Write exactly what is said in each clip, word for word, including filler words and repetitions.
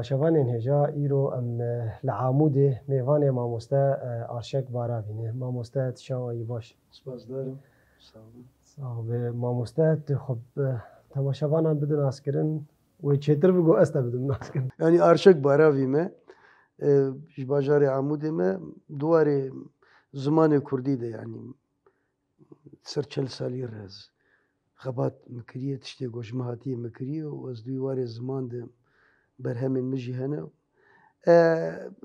Şevanên hêja îro em, e, li Amûdê mêvanê mamoste, e, Arşek Baravî ne. Mamoste, tu çawa yî, baş? Spasdar im. Sağ olun. Sağ ol. Mamoste, tu xwe, e, temaşevanan bidin naskirin. Wê çêtir bigo, ez te bidim naskirin. Yanî Arşek Baravî me. E, ji bajarê Amûdê me. Di warê zimanê kurdî de, yanî ser çel salî re ez xebat min kiriye, tiştê ku ji min hatiye min kiriye û ez di wî warê ziman de berhemên min jî hene. E,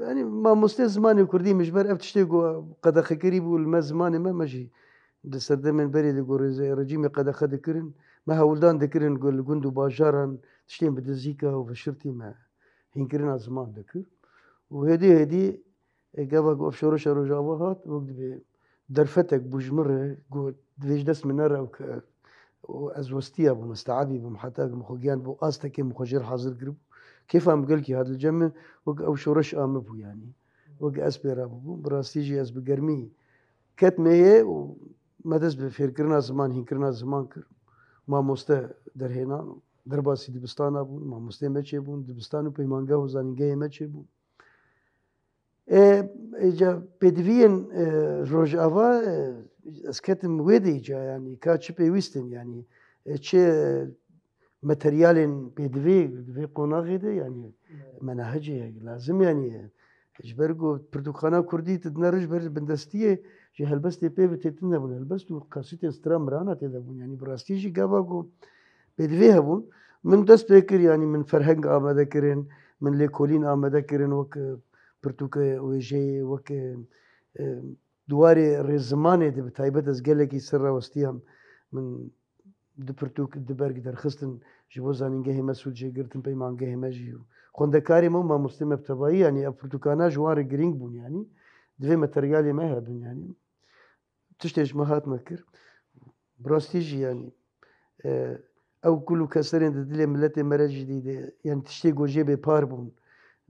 yanî mamostê zimanê kurdî min ji ber ev tiştê ku qedexekerî bû li me zimanê me, me jî di serdemên berê de ku rêze-, rejîmê qedexe dikirin, me hewldan dikirin ku li gund û bajaran tiştên bi dizîka û bi şirtî me hînkirina ziman dikir. Û hêdî hêdî, e, gava ku ev şoreşa Rojava hat, wek dibê derfetek bû ji min re, ku divê ji dest min nere û ke, û ez westiya bûm, ez teebî bûm, heta ku min xwe gihand bo astekê min xwe jê re hazir kiribû. Kêfa min gelkî hat li cem min, wek ew şoreş a min bû, yanî. Wek ez pê re bûbûm. Bi rastî jî ez bi germî ketme yê û me dest bi fêrkirina ziman, hînkirina ziman kir. Mamoste derhênan, derbasî dibistana bûn, mamosteyê me çêbûn, dibistan û peymangeh û zanîngehê me çêbûn. E, e, ca pêdiviyên, e, Rojava, e, ez ketim wê de îca, yanî ka çi pêwîst in, yanî, e, çi, e, materyalên pêdivê di vê qonaxê de, yanî, menahecê lazim, yanî, e, ji ber ku pirtûkxana kurdî tu dinere ji ber bindestiyê ji helbestê pê ve tê tune bûn. Helbest û kasîtên stira mirana tê de bûn. Yanî bi rastî jî gava ku pêdivê hebûn, min dest pê kir, yanî min ferheng amade kirin, min lêkolîn amade kirin, wek, e, pirtûke wêjeyê, wek, e, e, di warê rêzimanê de bi taybet ez gelekî ser rawestiyam. Min du pirtûk, du berg derxistin, ji bo zanîngehê me sûd jê girtin, peymangehê me jî û xwendekarê me û mamostê me bi tevayî, yanî ev pirtûkana ji wan re girîng bûn, yanî divê materyalê me hebin, yanî tiştê ji me hat me kir. Bi rastî jî, yanî, e, ew kul û keserên di dilê miletê me re jî dî de, yanî tiştê ku jê bê par bûn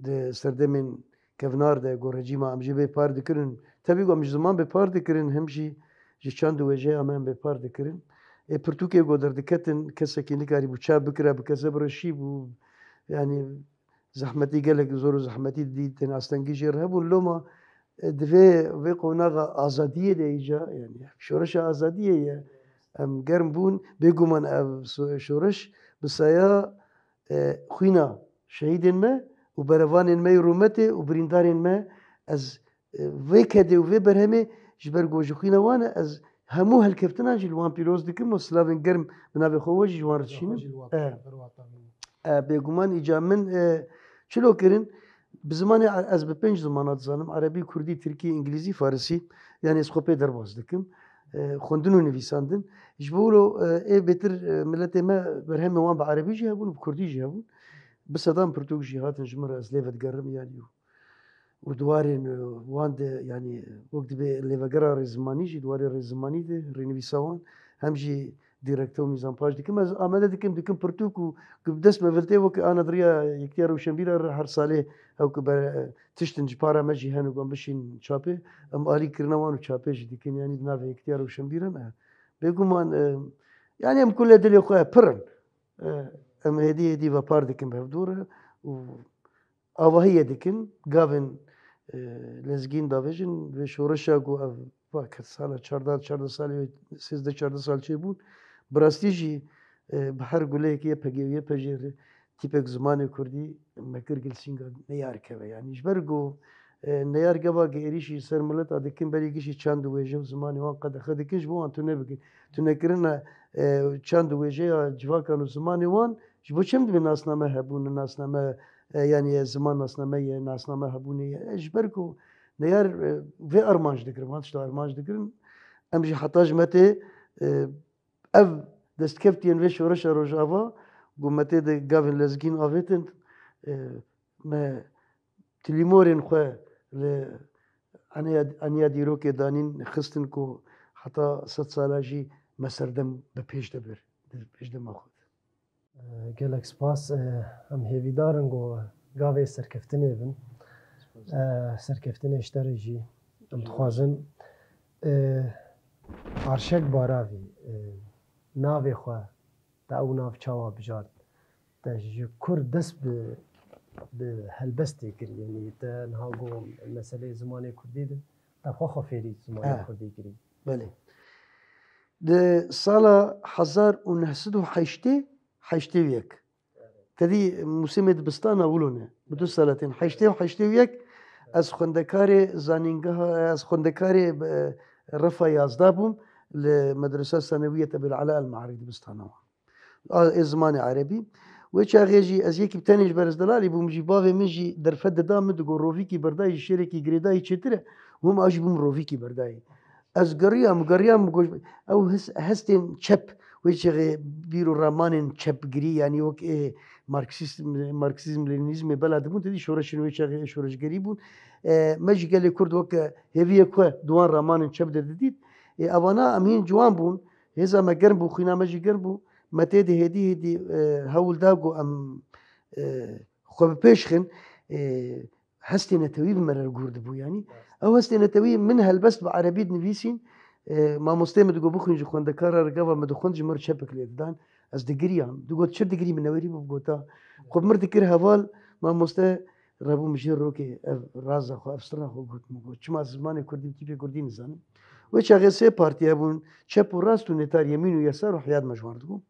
di serdemên kevnar de, ku rejîma em jê bê par dikirin. Tevî ku em ji ziman bê par dikirin, hem jî ji çand û wêjeya me em bê par dikirin. Ê pirtûkê ku derdiketin, kesekî nikarîbû çap bikira, bi kese bi reşî bû. Yanî zehmetî, gelek zor û zehmetî dî tên astengî jê re hebûn. Loma, e, divê vê qonaxa azadiyê de îca, yanî şoreşa azadiyê ye. Em germ bûn, bêguman ev so-, şoreş bi saya, e, xwîna şehîdên me û berevanên me yê rûmetê û birîndarên me, ez, e, vê kedê û vê berhemê ji ber ku ji xwîna wan e, ez hemû helkeftinan jî li wan pîroz dikim û silavên germ bi navê xwe we jî ji wan re dişînim. E, bêguman îca min, e, çilo kirin, bi zimanê e-, ez bi pênc zimana dizanim, erebî, kurdî, tirkî, îngilîzî, farisî, yanî ez xwe pê derbas dikim. E, xwendin û nivîsandin. Ji bo wilo, e, ê bêtir, e, miletê me berhemên wan bi erebî jî hebûn, bi kurdî jî hebûn. Bi sedan pirtûk jî hatin ji min re, ez lê vedigerim, yanî û di warên, e, wan de, yanî wek dibê lêvegera rêzimanî jî, di warê rêzimanî de rênivîsa wan, hem jî dîrekte û mîzanpaj dikim. Ez amade dikim, dikim pirtûk û ku bi dest me viltê wek ana di riya Yekitiya Rewşenbîra re her salê ew ku ber-, e, tiştin ji para me jî hene ku em bişînin çapê, em alî kirina wan û çapê jî dikin, yanî di navê Yekitiya Rewşenbîran e. Bêguman, e, yanî em kulê dilê xwe pir in. E, em hêdî hêdî vepar dikin bi hevdû re û avahiyê dikin, gavên, e, lezgîn davêjin, vê şoreşa ku ev, va ket sala çardeh, çardeh salê, sêzdeh çardeh sal çêbûn, bi rastî jî, e, bi her guleyek Y P G û Y P J re tîpek zimanê kurdî me kir gilsînga neyar keve. Yanî ji ber ku, e, neyar gava ku êrîşî ser mileta dikin, berî gişî çand û wêje û zimanê wan qedexe dikin, ji bo wan tune bikin. Tunekirina, e, çand û wêjeya civakan û zimanê wan, ji bo çem dibe nasname hebûn, nasname, e, yanî ziman nasname ye, nasname hebûnê ye. E, ji ber ku neyar, e, vê armanc dikirin, van tişta armanc dikirin. Em jî heta ji me tê, e, ev destkeftiyên vê şoreşa Rojava, ku me tê de gavên lezgîn avêtin, e, me tilîmorên xwe li aniya, aniya dîrokê danîn, xistin ku heta sed sala jî me serdem bi pêş de bir, bi pêş dema xwe de. Gelek spas. Em hêvîdar in ku gavê serkeftinê bin. Spas. Serkeftinê ji te re jî em dixwazin. Arşek Baravî, navê xwe te ew nav çawa bijart? Te ji kur dest bi bi helbestê kirî. Yanî te niha got meseleyê zimanê kurdî de, te xwe xwe fêrî zimanê He. kurdî kirî. Belê. Di sala hezar û neh sed û heştê, heştê û yek. Tedî mûsimê dibistana wilo ne. Bi du sala tên. Heştê û heştê û yek ez xwendekarê zanîngeha, ez xwendekarê, e, refa yazdeh bûm li Medresa Senewiye Ebil Ela El Maarî dibistana wan. A, ê zimanê erebî. Wê çaxê jî ez yekî bi tenê ji ber ez delalî bûm jî, bavê min jî derfet dida min, digot rovîkî berdayî ji şêrekî girêdayî çêtir e. Hûm a jî bûm rovîkî berdayî. Ez geriyam, geriyam, got, ew hes-, hestên çep, wê çaxê bîr û ramanên çepgirî, yanî wek ê Marksîst-, Marksîzm, Lenînîzmê bela dibûn, tedî şoreşên wê çaxê şoreşgerî bûn. E, me jî gelê Kurd weke hêviyê ku di wan ramanên çep de didît. Ê, evana em hîn ciwan bûn, hêza me germ bû, xwîna me jî germ bû. Me tê de hêdî hêdî, e, hewl da ku em, e, xwe bi pêş xin. E, hestê netewî bi me re gûr dibû. Yanî ew hestê netewî min helbest bi erebî dinivîsîn. E, mamosteyê min digot bixwîn ji xwendekara re gava min dixwend ji min re çepik lê didan. Ez digiriyam. Digot çi digirî, min newerî bû, bigota. Xwe bi mir dikir heval, mamoste rebû min jê rokê ev raza xwe, ev sirra xwe got, min got. Çima zimanê kurdî bi tîpê kurdî nizanim. Wê çaxê sê partî hebûn, çep û rast û nêtar, yemîn û yesar û heyat me ji wan re digot.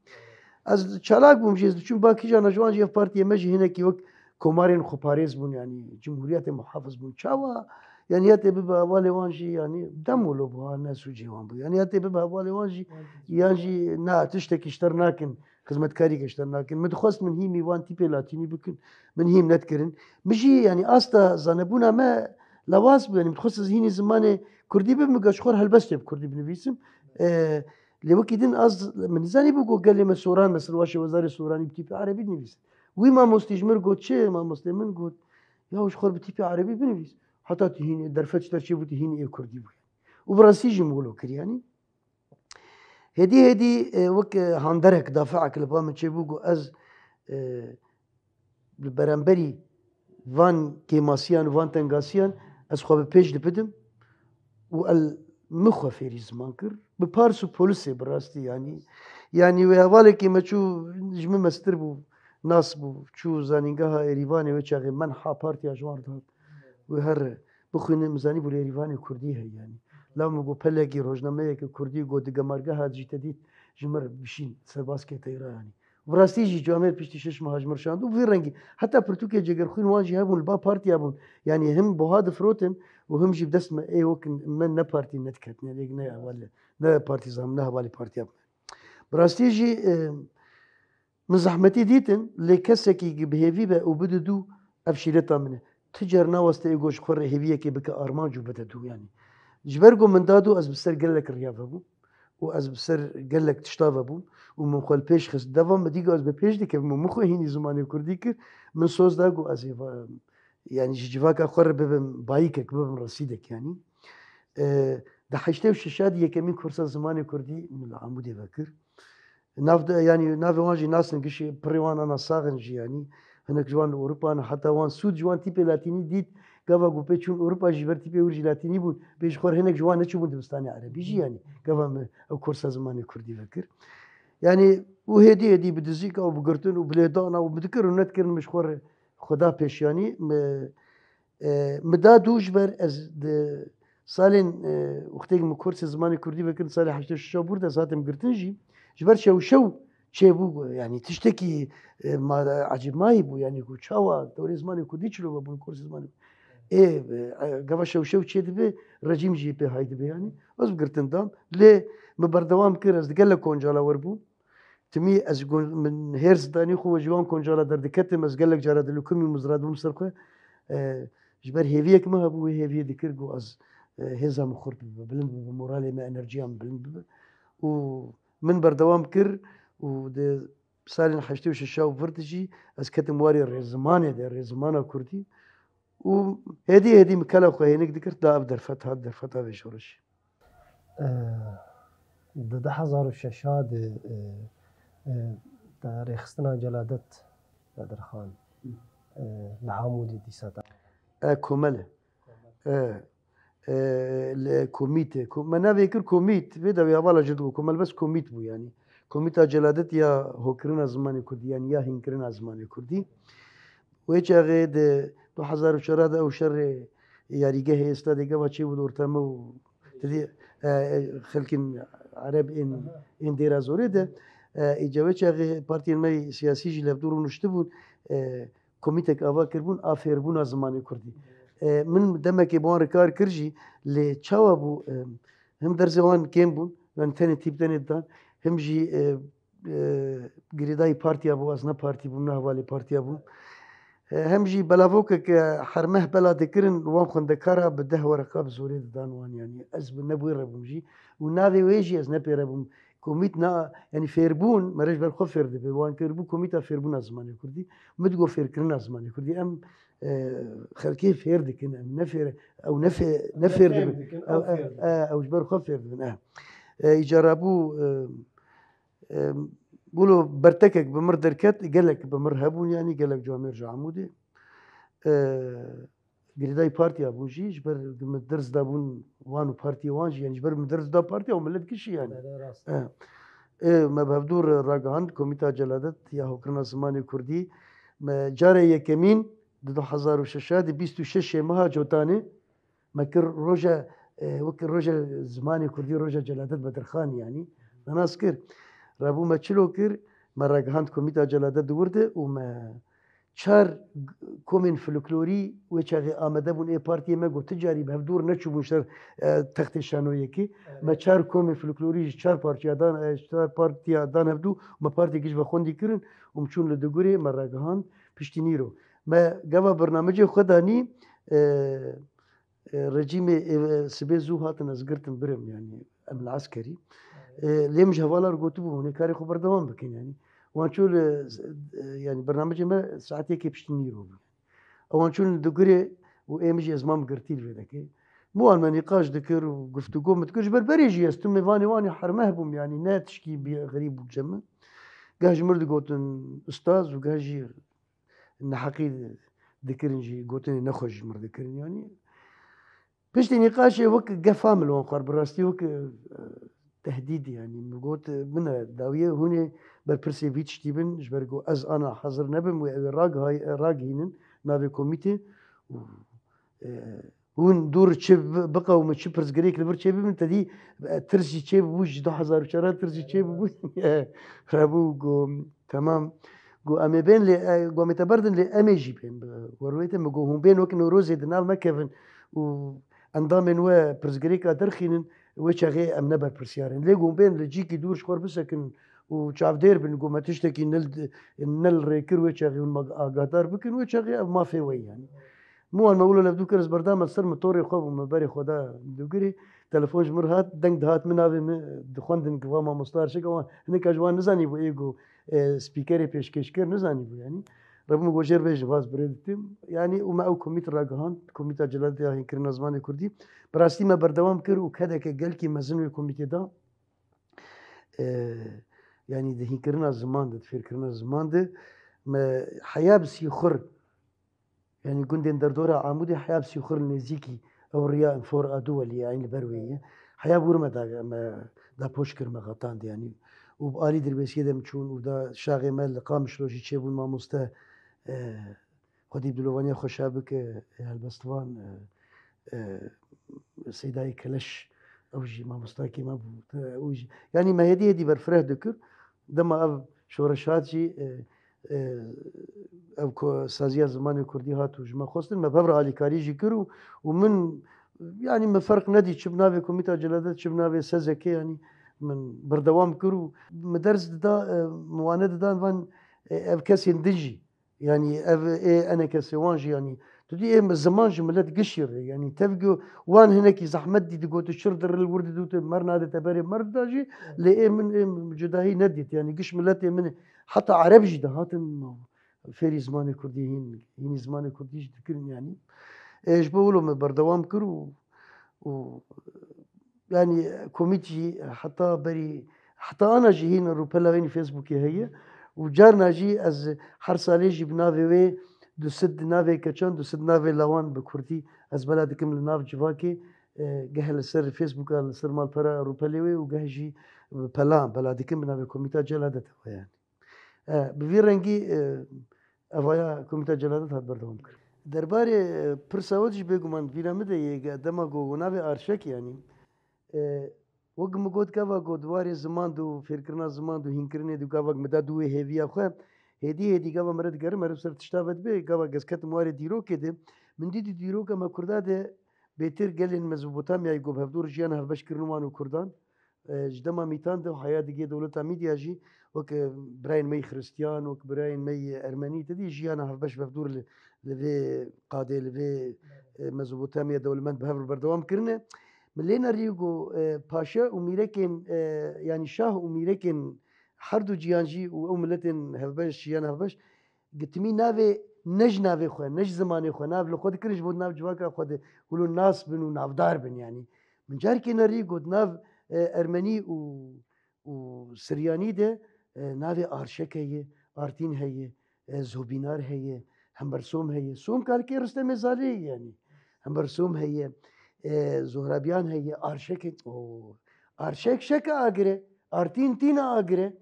Ez çalak bûm jî, ez diçûm ba kîjan ji wan jî ev partiyê me jî hinekî wek komarên xweparêz bûn, yanî cumhuriyetê muhafiz bûn. Çawa? Yanî ya tê bibe hevalê wan jî, yanî dem wilo bû, ha, ne sûcê wan bû. Yanî ya tê bibe hevalê wan jî, yan jî na tiştekî ji te re nakin, xizmetkarî ji te re nakin. Min dixwest min hîmî wan tîpê latînî bikin, min hîm nedikirin. Min jî, yanî asta zanebûna me lawaz bû, yanî min dixwest ez hînî zimanê kurdî bibim, min got ji xwe re helbestê bi kurdî binivîsim. E, Lê wekî din az, min nizanîbû ku gelê me soran, mesela waşê wezarê soranî bi tîpê erebî dinivîsin. Wî mamostî ji min got çi? Mamostê min got, ya ji xwe re bi tîpê erebî binivîs. Heta tu hîn derfet ji te çêbû, tu hîn ê kurdî bû. Û bi rastî jî min wilo kir, yanî. Hêdî hêdî, e, wek, e, handerek, dafeek li ba min çêbû ku ez, e, li beramberî van kêmasiyan û van tengasiyan ez xwe bi pêş dibidim û el min xwe fêrî ziman kir. Bi pars û polisê bi rastî, yanî, yanî wê hevalekî me çû, ji min mestir bû, nas bû, çû zanîngeha Êrîvanê, wê çaxê menha partiya ji wan re dihat. Wê here bixwîne, min zanîbû li Êrîvanê kurdî heye, yanî. Law min got pelekî rojnameyeke kurdî got di gemargeha jî te dît, ji min re bişîn, serbazke teyra, yanî. Bi rastî jî camêr piştî şeş meha ji min re şand û bi vî rengî heta pirtûkê cegerxwîn wan jî hebûn, li ba partiya bûn. Yanî him buha difirotin û him jî bi dest me ê wek me ne partî nediketin, yanî ne hevalê, ne partîzan, ne hevalê partiya bûn. Bi rastî jî, e, min zehmetî dîtin, lê kesekî bi hêvî be û bide dû, ev şîreta min e. Ti car naweste ê got ji xwe re hêviyekê bike armanc û bide dû, yanî. Ji ber ku min da dû, ez bi ser gelek riya vebûm û ez bi ser gelek tişta vebûm û min xwe li pêş xist. Deva min dî ku ez bi pêş dikevim û min xwe hînî zimanê kurdî kir, min soz da ku ez ê va-, yanî ji civaka xwe re bibim bayîkek, bibim resîdek, yanî. E, di heştê û şeşa de yekemîn kursa zimanê kurdî min li Amûdê vekir. Nav de, yanî navê wan jî nas in, gişê pirê wan ana sax in jî, yanî hinek ji wan li Ewropa ne, heta wan sûd ji wan tîpê latînî dît, gava ku pê çûn Ewropa jî ber tîpê wir jî latînî bûn, pê ji xwe re hinek ji wan neçûbûn dibistanê erebî jî, yanî gava min ew kursa zimanê kurdî vekir. Yanî û hêdî hêdî bi dizîka û bi girtin û bi lêdana û bi dikir û nedikir min ji xwe re xwe da pêş, yanî min, e, min da dû ji ber ez di salên, e, wextê min kursê zimanê kurdî vekirin, salê heştê û şeş bûr de ez hatim girtin jî, ji ber şew şew çêbû, yanî tiştekî, e, ma, ecêbmayî bû, yanî ku çawa dewrê zimanê kurdî çilo vebûn kursê zimanê. Ê, e, gava şew şew çêdibe, rejîm jî pê hay dibe, yanî. Ez bi girtin dam. Lê min berdewam kir, ez di gelek koncala wer bûm. Timî ez gon-, min hêrs danî xwe ji wan koncala derdiketim, ez gelek cara dilûkimî mizra dibûm ser xwe. E, ji ber hêviyek min hebû, wê hêviyê dikir ku ez, e, hêza min xurt bibe, bilind bibe, moralê min, enerjiya min bilind bibe. Û min berdewam kir û di salên heştê û şeşa û vir de jî ez ketim warê rêzimanê de, rêzimana kurdî. Û hêdî hêdî min kela xwe hênik dikir, da ev derfet hat, derfeta vê şoreşê. Di du hezar û şeş de, e, e, te rêxistina Celadet Bedirxan, e, li Hamûdê dîsa te. E, komel e. E, e, li komît e. Ko-, me navê kir komît. Vê dawî hevala jî digot komel, bes komît bû yanî. Komîta Celadet ya hokirina zimanê kurdî, yanî ya hînkirina zimanê kurdî. Wê çaxê di du hezar û çar de ew şerê yarîgehê êsta dê gava çêbû di orteme û tedî, e, e, xelkên Ereb ên, ên Dêra Zorê de, e, îca wê çaxê partiyên me siyasî jî li hevdû rûniştibûn, e, komîtek ava kiribûn a fêrbûna zimanê kurdî. E, min demekê bi wan re kar kir jî, lê çawa bû, e, him derzê wan kêm bûn, yani tenê tîp tenê didan, him jî, e, e, girêdayî partiya bû, ez ne partî bûm, ne hevalê partiya bûm. E, hem jî belavokek, e, her meh bela dikirin, wan xwendekara bi deh wereqa bi zorê didan wan, yani ez bi ne bi wê re bûm jî. Û navê wê jî ez ne pê re bûm. Komît na, yani fêrbûn, mere ji ber xwe fêr dibe. Wan kiribû komîta fêrbûna zimanê kurdî. Min digot fêrkirina zimanê kurdî. Em, e, xelkê fêr dikin, em ne fêr, ew ne fê-, ne fêr dibin. Ew, e, e, ew ji ber xwe fêr dibin, e. E, îcara bû, e, Em, wilo bertekek bi mir derket, gelek bi mir hebûn, yanî gelek camêr ji Amûdê. E, girêdayî partiya bûn jî, ji ber min derz dabûn wan û partiyê wan jî, yanî ji ber min derz da partiya û millet gişî yanî. Belê, rast. E, e, me bi hevdû re ragihand, Komîta Celadet ya Hokirina Zimanê Kurdî, me carê yekemîn di du hezar û şeş de bîst û şeş meha Cotanê, Me kir roja, e, wekî roja zimanê kurdî, roja Celadet Bedirxanî, yanî me nas kir. Rabû me çilo kir, me ragihand Komîta Celadet di wir de û me çar komên folklorî wê çaxê amade bûn ê partiyê me, got, ti carî bi hevdû re neçûbûn ser, e, textê şanoyekê. Evet. Me çar komên folklorî ji çar partiya dan, e, çar partiya dan hevdû, me partiyekî ji vexwendî kirin û me çûn li Digurê, me ragihand piştî nîro. Me gava bernamecê xwe danî, e, E, rejîmê, e, sibê zû hatin, ez girtim birim, yanî em li eskerî. E, lê min ji hevalan re gotibû, hûn ê karê xwe berdewam bikin, yanî. Wan çû li, e, yanî bernamecê me saet yekê piştî nîro bû. Ewan çûn li Digurê û ê min jî ez mam girtî li vê dekê. Bi wan me nîqaş dikir û guftûgo min dikir. Ji ber berê jî ez tu mêvanê wan ê hermeh bûm, yanî ne tişkî bî xerîb bû cem min. Geh ji mir digotin ustaz û geh jî neheqî dikirin jî, gotinê nexweş ji mir dikirin, yanî. Piştî nîqaşê wek gefa min li wan xwar, bi rastî wek, e, tehdîd, yanî. Min got, e, min e dawiyê, hûn ê berpirsê vî tiştî bin, ji ber ku ez ana hazir nebim wê ew ê ragihay-, ragihînin navê komîtê û, e, Hûn dûr çi bi-, biqewime, çi pirsgirêk li vir çêbibin, te dî, e, tirs jî çêbibû, ji du hezar û çar tirs jî çêbibû. Rebû got, temam. Got, em ê bên lê, e, got, em ê te berdin lê em ê jî bên. Werwête min got, hûn bên wek Newrozê di nav me kevin û endamên we pirsgirêka derxînin, wê çaxê em ne berpirsiyar in. Lê got, hûn bên li cîkî dûr ji xwe re bisekinin û çavdêr bin, got, me tiştekî ne li, ne li rê kir, wê çaxê hûn me agahdar bikin, wê çaxê ev mafê we ye, yanî. Min wan me wilo levdû kir, ez berdame ser motorê xwe bûme berê xwe da Dûgirê. Telefon ji min re hat, deng dihat min navê min dixwendin ku va mamosta Erşek, wan hinek ji wan nizanîbû ê ku, e, spîkerê pêşkêşkir nizanîbû, yanî. Rebû min got jêr bêjin, vaz birê ditim. Yanî û me ew komît ragihand, Komîta Celadê ya Hînkirina Zimanê Kurdî. Bi rastî me berdewam kir û kedeke gelkî mezin wê komîtê da. E, yanî di hînkirina ziman de, di fêrkirina ziman de me heya bi sîxur Yanî gundên derdora Amûdê heya bi sîxur li nêzîkî ew riya Enfor Aduwelî ye, eyn li ber wê ye. Heya bi wir me da, me dapoş kir, me xetand, yanî. Û bi alî Dirbêsiyê de min çûn û da şaxê me li Qamişlo jî çêbûn mamoste, e, Xwedî bi dilovaniya xwe şa bike, e, helbestvan, e, e, Seydayê Keleş, ew jî mamostakê me bû. E, ew jî, yanî me hêdî hêdî berfireh dikir. Dema ev şoreş hat jî, e, e, ev ku saziya zimanê kurdî hat û ji me xwestin, me bi hev re alîkarî jî kir û, û min, yanî min ferq nedî çi bi navê Komîta Celadet, çi bi navê S Z K, yanî min berdewam kir û min ders dida, e, min wane didan van, e, ev kesên din jî, yanî ev ê enekesê wan jî, yanî tu dî ê ziman ji milet gişî re, yanî tevgî wan hinekî zehmet dî, digotin şir diril wir didûtin, mer nadê te berê mer dida jî, lê ê min ê cudahî nedît, yanî giş miletê min ê. Heta Ereb jî dihatin fêrî zimanê kurdî hîn, hînî zimanê kurdî jî dikirin, yanî. Ê, ji bo wilo me berdewam kir û, û, yanî komît jî heta berî, heta ana jî hîn rûpela wê nî Facebookê heye û carna jî ez her salê jî bi navê wê du sed navê keçan, du sed navê lawan bi kurdî ez bela dikim li nav civakê, e, geh li ser Facebooka, li ser malpera rûpelê wê û geh jî bi pelan bela dikim bi navê Komîta Celadetê xwe, yanî. E, bi vî rengî, e, Evaya Komîta Celadet hat berdewam kir. Derbarê, e, pirsa we jî bêguman vîra min de yê ge-, dema ku navê Arşek, yanî, e, wek min got, gava ku di warê ziman de û fêrkirina ziman de û hînkirinê de gava min da dû wê hêviya xwe, hêdî hêdî gava min re digerim, meriv ser tişta ve dibe, gava ez ketim warê dîrokê de, min dî di dîroka me Kurda de bêtir gelên Mezopotamyayê ku bi hevdû re jiyan hevbeş kirin wan û Kurdan, e, ji dema Mîtan de heya digê dewleta Mîdya jî wek, e, birayên me yê Xiristiyan, wek birayên me yê Ermenî, te dî jiyana hevbeş bi hevdû re li, li vê qadê, li vê, e, Mezopotamya dewlemend bi hev re berdewam kirine. Min lê nerî ku, e, paşa û mîrekên, e, yanî şah û mîrekên her du ciyan jî û ew miletên hevbeş, jiyan hevbeş, gitimî navê, ne ji navê xwe, ne ji zimanê xwe, nav li xwe dikirin, ji bo nav civaka xwe de wilo nas bin û navdar bin, yanî. Min carkê nerî got nav, e, Ermenî û, û Siryanî de, e, navê Arşek heye, Artîn heye, e, Zobînar heye, Hembersom heye. Som kalkê Ristemê Zalê ye, yanî. Hembersom heye, e, Zohrabiyan heye, Arşek he-, o, Arşek şeka agire, Artîn tîna agire.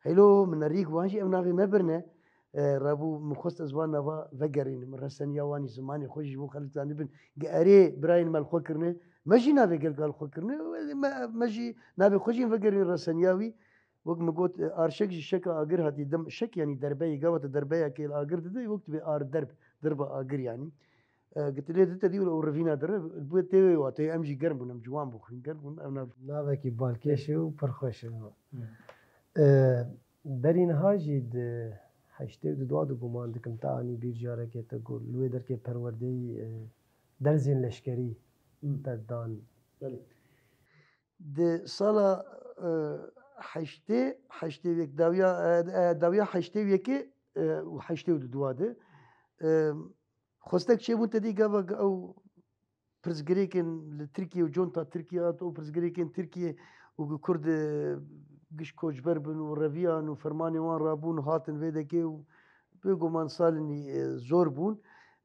Helo, min nerî wan jî ev navê me birine. E, rabû min xwest ez wan nava vegerînim. Reseniya wan î zimanê xwe jî ji bo xelk zanibin. Ge erê birayên me li xwe kirine. Me jî navê gelka li xwe kirine. Me, me jî navê xwe jî vegerîn reseniya wî. Wek min got, e, Arşek jî şeka agir hatî dem, şek yanî derbeyê, gava te derbeya kê li agir dide, wek tu bê ar derb, derba agir yanî. E, gitilê dite dî û rivîna dire, bu tê wê wateyê em jî germ bûn, em ciwan bûxwîn, germ bûn, ev nav. Navekî balkêş e û pir xweş e. Hı. E, berî niha jî di heştê û du de guman dikim te anî bîr carekê te got, li wê derkê perwerdeyî, e, derzên leşkerî Hı. te dan. Belê. Di sala, e, heştê, heştê û yek, dawiya, e, e, dawiya heştê û yekê, e, û heştê û du de, e, xwestek çêbûn te dî gava ew pirsgirêkên li Tirkiye û conta Tirkiye hat û pirsgirêkên Tirkiye û ku Kurd, e, giş koçber bin û reviyan û fermanê wan rabûn hatin vê dekê û bêguman salên, e, zor bûn.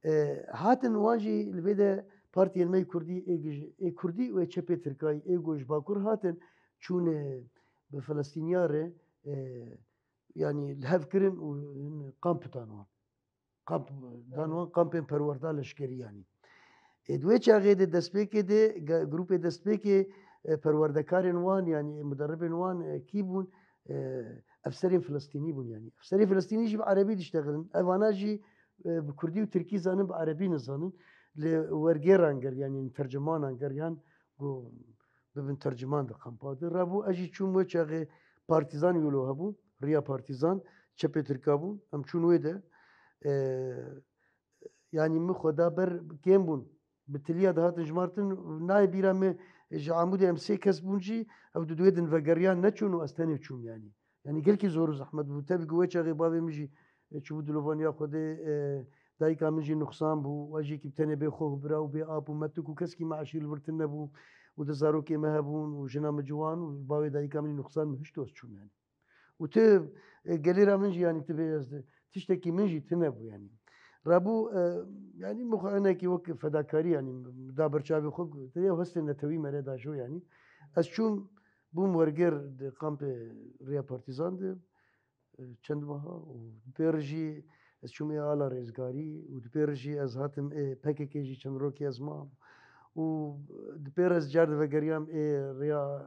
E, hatin wan jî li vê de partiyên me yê Kurdî, ê giş-, ê Kurdî û ê çepê Tirkayî, ê ku ji Bakur hatin, çûne bi Filistîniya re, e, yanî li hev kirin û hin kamp dan wan. Kamp dan wan, kampên perwerda leşkerî yanî. E, di wê çaxê de destpêkê de ge-, grûpê destpêkê, e, perwerdekarên wan, yanî muderibên wan, e, kî bûn? E, efserên Filistînî bûn yanî. Efserên Filistînî jî bi erebî diştexilin. Evana jî, e, bi kurdî û tirkî zanin, bi erebî nizanin. Li wergêran ger, yanî tercimanan ger, yan ku bibin terciman di kampa de. Rabû ez jî çûm wê çaxê partîzan wilo hebû, riya partîzan, çepê Tirka bû. Em çûn wê de. E, yanî min xwe da ber kêm bûn. Bi tiliya dihatin jimartin, nayê bîra me ji Amûdê em sê kes bûn jî, ew di duwê din vegeriyan neçûn û ez tenê çûm yanî. Yanî gelkî zor û zehmet bû. Tevî ku wê çaxê bavê min jî, e, çûbû dilovaniya Xwedê, e, dayika min jî nuxsan bû. Wê jî yekî bi tenê bê xwe û bira û bê ap û metik û keskî me eşîr li vir tune bû û di zarokê me hebûn û jina min ciwan û bavê dayika min jî nuxsan, min hişt doz çûm yanî. Û tu, e, gelêra min jî, yanî tu bê ez de, tiştekî min jî tune bû, yanî. Rabû, e, yanî min xwe hinekî wek fedakarî, yanî da ber çavê xwe, tu yê hestên netewî me re da jo, yanî. Ez çûm, bûm wergêr di kampê Riya Partîzan de, e, çend meha û di pê re jî ez çûm ê ala Rêzgarî û di pê re jî ez hatim ê P K K jî çend rokê ez mam û di pê re ez car divegeriyam ê Riya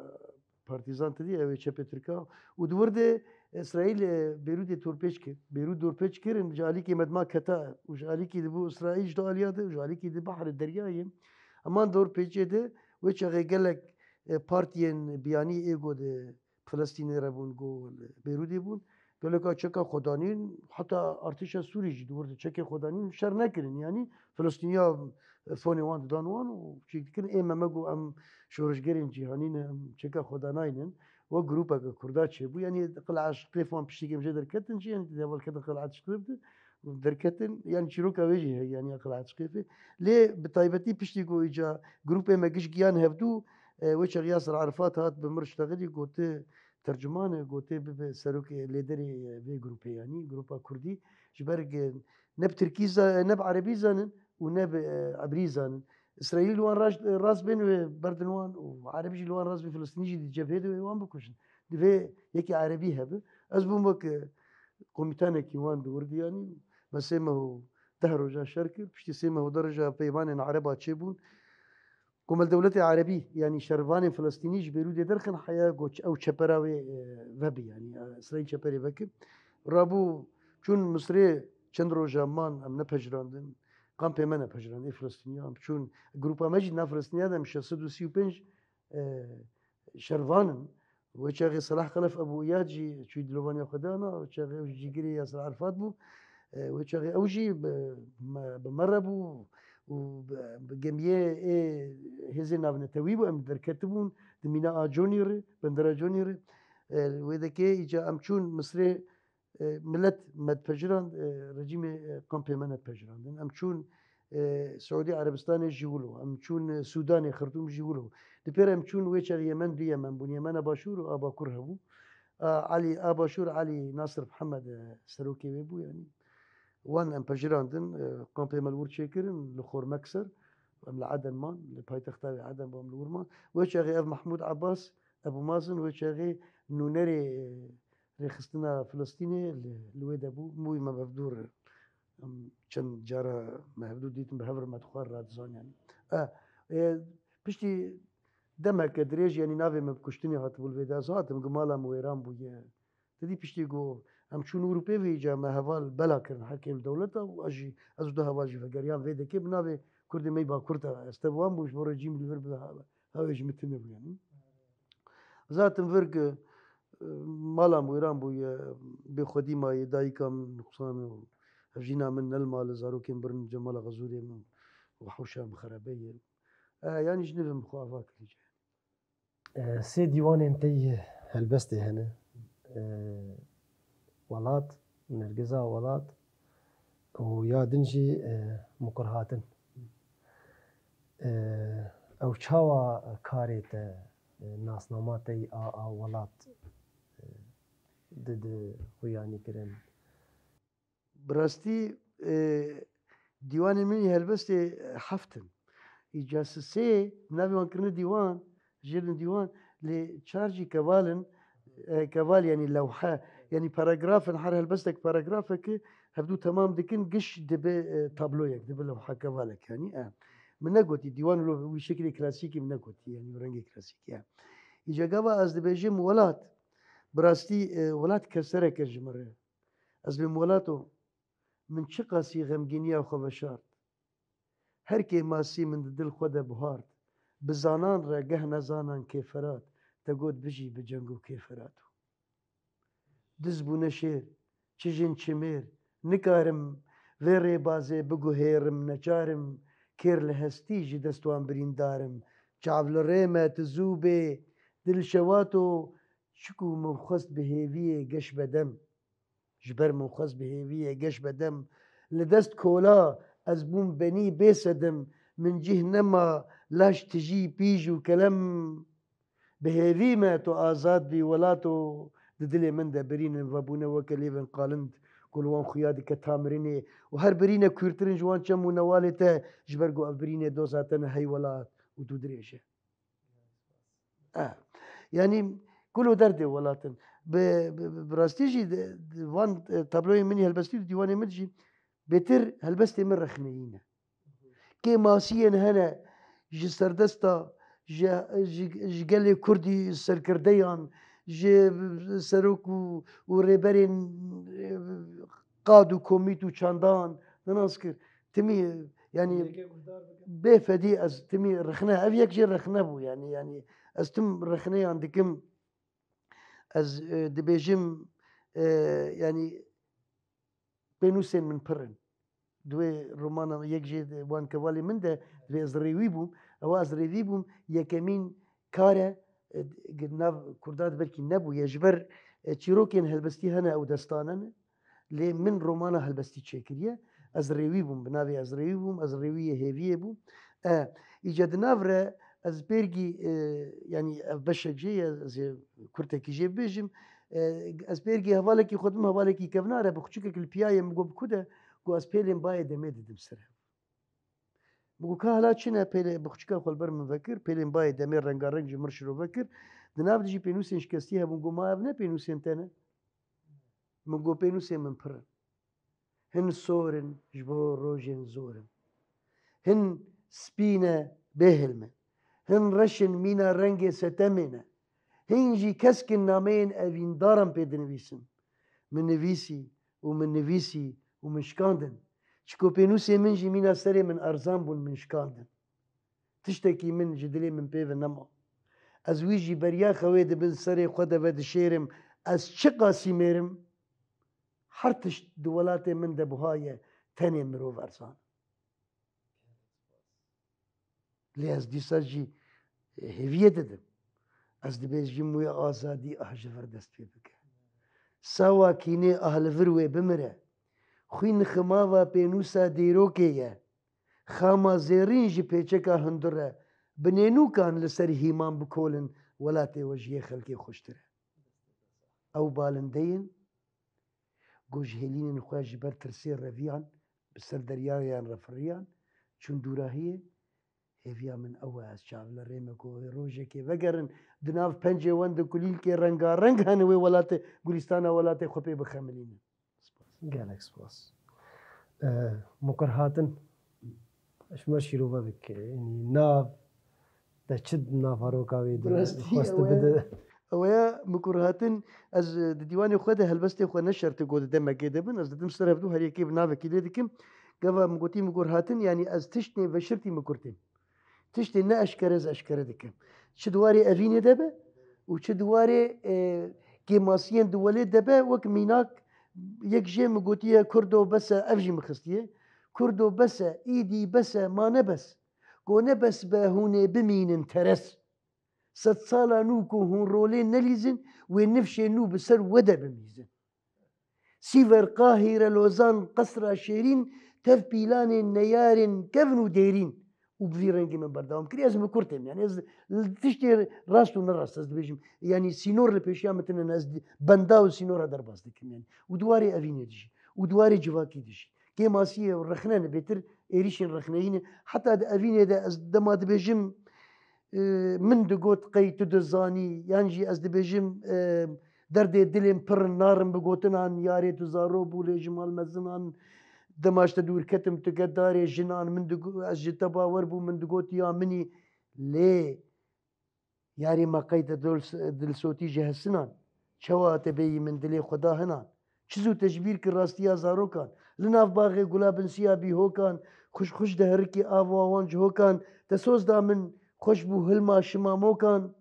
Partîzan, tu dî, ew ê çepê Tirka. Û di wir de Îsraîl, e, Beyrûdê dorpêç kir. Beyrûd dorpêç kirin, ji alîkê me dima keta û ji alîkî dibû Îsraîl ji do aliya de û ji alîkî di behrê deryayê. Heman dorpêçê de wê çaxê gelek, e, partiyên biyanî ê go di Filistînê re bûn, go li Beyrûdê bûn. Geleka çeka xwe danîn, heta artêşa Sûrî jî di wir de çekê xwe danîn, şer nekirin. Yanî Filistîniya, e, fonê wan didan wan û çêk dikirin. Ê me me got, em şorişgerên cîhanî ne, em çeka xwe danaynin. Wek grûpeke Kurda çêbû. Yanî Qil'a Eşqêf wan piştî em jê derketin jî, yanî di hevalketin Qil'a Eşqêf de derketin. Yanî çîroka wê jî heye, yanî ya Qil'a Eşqêfê. Lê bi taybetî piştî ku îca grûpê me giş giyan hevdû, e, wê çax Yasir Arafat hat bi mir ştexilî, got, tercimane, gotê bibe serokê, lêderê vê grûpê, yanî grûpa kurdî, ji ber ke ne bi tirkî za-, ne bi erebî zanin û ne bi, e, ebrî zanin. Îsraîlî li wan rast, rast bên wê berdin wan û erebî jî li wan rast bên, Filistînî jî di cebhê de wê wan bikujin. Divê yekî erebî hebe. Ez bûm wek, e, komîtanekî wan di wir de, yanî Me sê meh û deh roja şer kir. Piştî sê meh û deh roja peyvanên Ereba çêbûn. Komel dewletê Erebî, yanî şervanên Filistînî ji Beyrûdê derxin heya ku ew çepera wê, e, vebî, yanî, e, Îsraîl çeperê veke. Rabû çûn Misrê çend roja man, em nepejirandin. Kampê me nepejirand, ê Filistîniyan. Em çûn, grupa me jî nav Filistîniya de em şeş sed û sî û pênc, e, şervan in. Wê çaxê Selah Xelef Ebû Îyad jî çûyî dilovaniya xwe dana, wê çaxê ew jî cîgirê Yasir Arafat bû. E, wê çaxê ew jî bi me, bi me re bû û bi, bi gemiyê ê hêzên navnetewî bû, em derketibûn di mîna a Conî re, bendera Conî re. E, wê dekê îca em çûn Misrê, e, milet me dipejirand, e, rejîmê, e, kampê me nedipejirandin. Em çûn, e, Siûdî Erebistanê jî wilo, em çûn, e, Sûdanê, Xirtûm jî wilo. Di pêr em çûn wê çaxê Yemen, du Yemen bûn, Yemena Başûr û a Bakur hebû. A, Elî, a Başûr Elî Nasir Mihemed, e, serokê wê bû, yanî. Wan em pejirandin, e, kampê me li wir çêkirin, li Xormekser, em li Eden man, li paytexta wê Eden bû, em li wir man. Wê çaxê ev Mehmûd Ebas, Ebû Mazin, wê çaxê nûnerê, e, rêxistina Filistînê li, li wê de bû. Mûyî me bi hevdû re, em çend cara me hevdû dîtin, bi hev re me dixwar radizan, yanî. E, e, piştî demeke dirêj, yanî navê me bi kuştinê hatibû li vê de. Ez hatim, ku mala min wêran bûye. Te dî piştî ku em çûn Ewropê vê îca me heval bela kirin her kêm dewleta û ez jî, ez û du heval jî vegeriyan vê dekê bi navê Kurdê me yî Bakur de. Ez te bi wan bû ji bo rejîm li vir bi ha-, hawê ji min tune bû, yanî. Zaten vir ki, e, mala min wêran bûye, bêxwedî maye, dayika min nuqsan e û hevjîna min ne li mal e, zarokên birin cemala xezûrê min û hewşa min xerebe ye. E, yanî ji nivê min xwe ava kirî. E, sê dîwanên te yî helbestê hene. E, Welat, Nergiza Welat û ya din jî, e, Mukurhatin. E, ew çawa karê te, e, nasnama te yî a, a welat, e, di, di xuyanî kirin? Bi rastî, e, dîwanên min yê helbestê, e, heft in. Îca sê, navê wan kirine dîwan, jêrin dîwan, lê çar jî keval in, e, keval, yanî lewhe, yanî paragraf in, her helbestek paragrafeke, hevdû temam dikin, giş dibe, e, tabloyek, dibe lewha kevalek, yanî, e. Min negotî dîwan wilo wî şeklê klasîkî min negotî, yanî wî rengê klasîkî, e. Îca gava ez dibêjim welat, bi rastî, e, welat keserek e ji min re. Ez bêm welato, min çiqasî xemgîniya xwe veşart. Her kêmasî min di dil xwe de buhart. Bi zanan re geh nezanan kêferat, te got bijî bi ceng û kêferat û. Diz bûne şêr, çi jin çi mêr, nikarim vê rêbazê biguhêrim, neçarim kêr li hestî ji dest wan birîndar im. Çav li rê me, tu zû bê, dil şewato, çiku min xwest bi hêviyê geş bedem. Ji ber min xwest bi hêviyê geş bedem. Li dest kola ez bûm benî bê sedim. Min cih nema laş tijî pîj û kelem. Bi hêvî me tu azad bî welato. Di dilê min de birînin vebûne weke lêvên qalind ku li wan xuya dike ta mirinê û her birîne kûrtir in ji wan çem û newalê te, ji ber ku ev birînê doza te ne hey welat û dûdirêj e. E, yanî kul û derdê welatin. Bi, bi, bi, bi rastî jî di, di van, e, tabloyên min yê helbestî û dîwanê min jî bêtir helbestê min rexneyî ne. Kêmasiyên hene ji serdesta, ji, ji, ji gelê Kurdî serkirdeyan, ji serok û, û rêberên, e, qad û komît û çandan, ne nas kir. Timî, yanî, bê fedî ez timî rexne, ev yek jê rexne bû, yanî, yanî ez tim rexneyan dikim, ez, e, dibêjim, e, yanî pênûsên min pir in. Di wê romana yek jê de wan kevalê min de divê ez rêwî bûm, ewa ez rêwî bûm, yekemîn kar e, e, di nav Kurda de belkî nebûye. Ji ber, e, çîrokên helbestî hene ew destane ne. Lê min romana helbestî çêkiriye. Ez rêwî bûm, bi navê ez rêwî bûm, ez rêwiyê hêviyê bûm. E, îca di nav re ez pêrgî, e, yanî ev beşek jê ye, ez ê kurtekî jê bibêjim. E, ez pêrgî hevalekî xwe didim, hevalekî kevnar e, bi xçikek li piyayê min got bi ku de, got ez pêlên bayê demê didim ser hev. Min got ka hela çi ne, pêlê bi xçika xwe li ber min vekir, pêlên bayê demê rengareng ji mir şirove kir. Di nav de jî pênûsên şikestî hebûn, got ma ev ne pênûsên te ne? Min got pênûsên min pir in. Hin sor in ji bo rojên zor in. Hin spî ne bêhilm in. Hin reş in mîna rengê setemê ne. Hîn jî kesk in nameyên evîndaran pê dinivîsin. Min nivîsî û min nivîsî û min şikandin. Çiko pênûsê min jî mîna serê min erzan bûn, min şikandin. Tiştekî min ji dilê min pê ve nema. Ez wî jî beriya xewê di bin serê xwe de vedişêrim. Ez çiqasî mêrim, her tişt di welatê min de buha ye, tenê mirov erzan. Lê ez dîsa jî hêviyê didim. Ez dibêjim wê azadî ah ji vir dest pê bike. Sawa kînê ah li vir wê bimire. Xwîn ximava pênûsa dîrokê ye. Xama zêrîn ji pêçeka hundir e. Binênûkan li ser hîman bikolin, welatê we ji yê xelkê xweştir e. Ew balindeyên ku ji hêlînên xwe ji ber tirsê reviyan bi ser deryayan re firiyan, çûn dûrahiyê. Hêviya min ew e, ez çav li rê me ku wê rojekê vegerin, di nav pencê wen di kulîlkê rengareng hene wê welatê, gulîstana welatê xwe pê bixemilînin. Gelek spas. Eh, Mukur Hatin, ji me şîrove bike. Yanî nav te çi di nav haroka wê de Bi rastî xwest ew e. bide? Ew e, Mukur Hatin, ez, e, di dîwanê xwe de helbestê xwe neşerte got di demekê de bin, ez didim ser hevdû her yekê bi navekî lê dikim. Gava min gotî Mukur Hatin, yanî ez tiştê veşirtî Mukur têm. Tiştê ne eşkere ez eşkere dikim. Çi di warê evînê de be û çi di warê, e, kêmasiyên di welê de be, wek mînak yek jê min gotiye, Kurdo bes e, ev jî min xistiye. Kurdo bes e, îdî bes e, ma ne bes. Go ne bes be hûn ê bimînin teres. Sedsala nû ku hûn rolê nelîzin, wê nifşê nû bi ser we de bimîzin. Sîver, Qahîre, Lozan, Qesra Şêrîn, tev pîlanên neyarên kevn û dêrîn û bi vî rengî min berdewam kiriye. Ez Mukur têm, yanî ez li tiştê rast û nerast ez dibêjim. Yanî sînor li pêşiya min tune ne, ez di-, benda û sînora derbas dikim, yanî. Û di warê evînê dijî. Û di warê civakî dijî. Kêmasiyê û rexne ne, bêtir êrîşên rexneyî ne. Heta di evînê de ez dema dibêjim, e, min digot, qey tu dizanî, yan jî ez dibêjim, e, derdê dilên pir in, narin bi gotinan, yarê tu zaro bû, lê ji mal mezinan, dema ji te dûr ketim, tu get darê jinan, min digo-, ez ji te bawer bûm, min digot ya min î, lê yarê me qey te dol-, dilsotî ji hesinan. Çawa te bêyî min dilê xwe da hinan. Çi zû te ji bîr kir rastiya zarokan. Li nav baxê gula binsiya bîhokan, xwişk xwişk diherikî ava wan cihokan, te soz da min, xweş bû hilma şima mokan.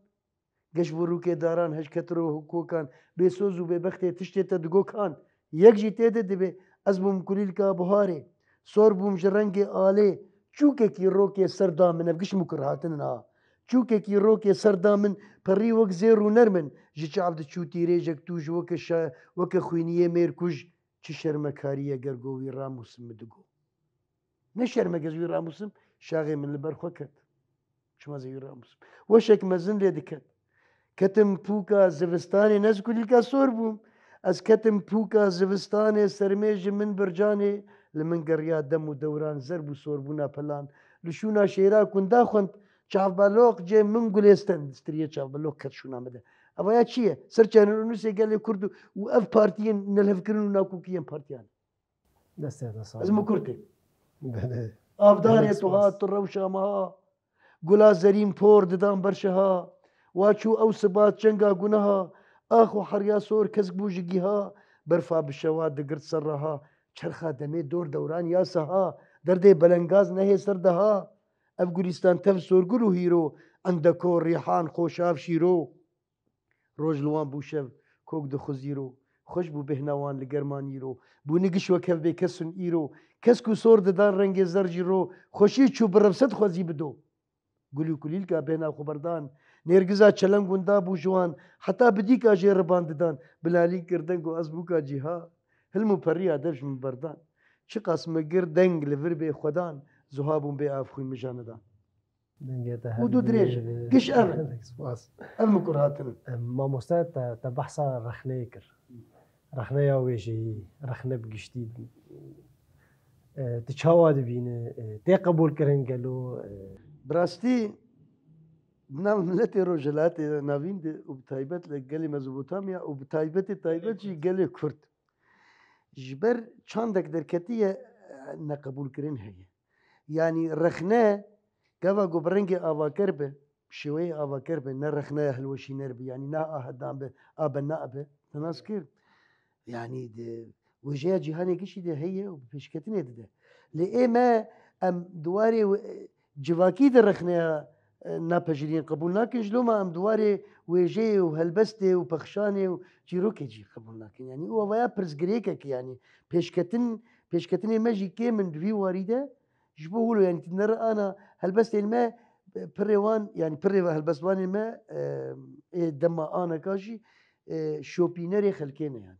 Geş bû rûkê daran, hej ket ro kokan, bêsoz û bêbextê tiştê te digo kan. Yek jî tê de dibe, ez bûm kulîlka buharê. Sor bûm ji rengê alê, çûkekî rokê ser da min, ev giş Mukur Hatin in ha. Çûkekî rokê ser da min, perî wek zêr û nerm in, ji çav diçû tîrêjek tûj weke şa-, weke xwîniyê mêrkuj, çi şermekarî ye ger go wî ramûsim min digo. Ne şerm e, ez wî ramûsim, şaxê min li ber xwe ket. Çima ez ê wî ramûsim? Weşek mezin lê diket. Ketim pûka zivistanê, ne ez kulîlka sor bûm. Ez ketim pûka zivistanê, sermê ji min bircanê, li min geriya dem û dewran, zer bû sorbûna pelan. Li şûna şêra kunda xwend, çavbeloq cê min gulêsten, striyê çavbeloq ket şûna min de. Evaya çi ye? Ser çernoçnûsê gelê Kurd û ev partiyên nelhevkirin û nakokiyên partiyan. Destê te sağ Ez ol. Mukur têm. Belê. Avdarê Gelek tu spas. Hat, tu rewşa me ha. Gula zerîn por didan berşeha. Wa çû ew sibat çenga guneha. Ax û herya sor kesk bû ji gîha. Berfa bi şewa digirt serreha. Çerxa demê dor dewran ya seha. Derdê belengaz nehê ser deha. Ev gulîstan tev sorgul û hîro. Endeko, rîhan, xoşav, şîro. Roj li wan bû şev, kok dixwizî ro. Xweş bû bêhna wan li germanî ro. Bû nigiş wek hev bêkes in îro. Kes ku sor didan rengê zer jî ro. Xweşî çû bi revset xwezî bi do. Gul û kulîlka bêhna xwe berdan. Nêrgiza çeleng winda bû ji wan. Heta bi dîka jê riban didan. Bilalî kir deng û ez bûka cîha. Hilm û periya dev ji min berdan. Çiqas me gir deng li vir bê xwedan. Zuha bûn bê av xwîn min ja nedan. Dengê te Û du hemdî dirêj. Giş ev in. Spas. Ev Mukur Hatin in. Em, mamoste te, te behsa rexneyê kir. Rexneya wêjeyî, rexne bi giştî. E, tu çawa dibîne? E, tê qebûlkirin gelo? E, Bi rastî, di nav miletê Rojhilatê Navîn de û bi taybet li gelê Mezopotamya û bi taybetê taybet jî gelê Kurd. ji ber çandek derketiye, e, neqebûlkirin heye. Yanî rexne gava ku bi rengê avaker be, şêweyê avaker be, ne rexneya hilweşîner be, yanî ne a hedan be, a bena be, te nas kir. Yanî di wêjeya cîhanê gişî de heye û bi pêşketinê dide. Lê ê me em di warê we-, civakî de rexneya, e, napejirîn qebûl nakin, ji loma em di warê wêjeyê û helbestê û pexşanê û çîrokê jî qebûl nakin. Yanî û avaya pirsgirêkek e, yanî pêşketin, pêşketinê me jî kêm in di vî warî de, ji bo wilo, yanî tu nere ana helbestên me, pirê wan, yanî pirê ve helbestvanên me, e, ê dema aneka jî, e, şopînerê xelkê ne yanî.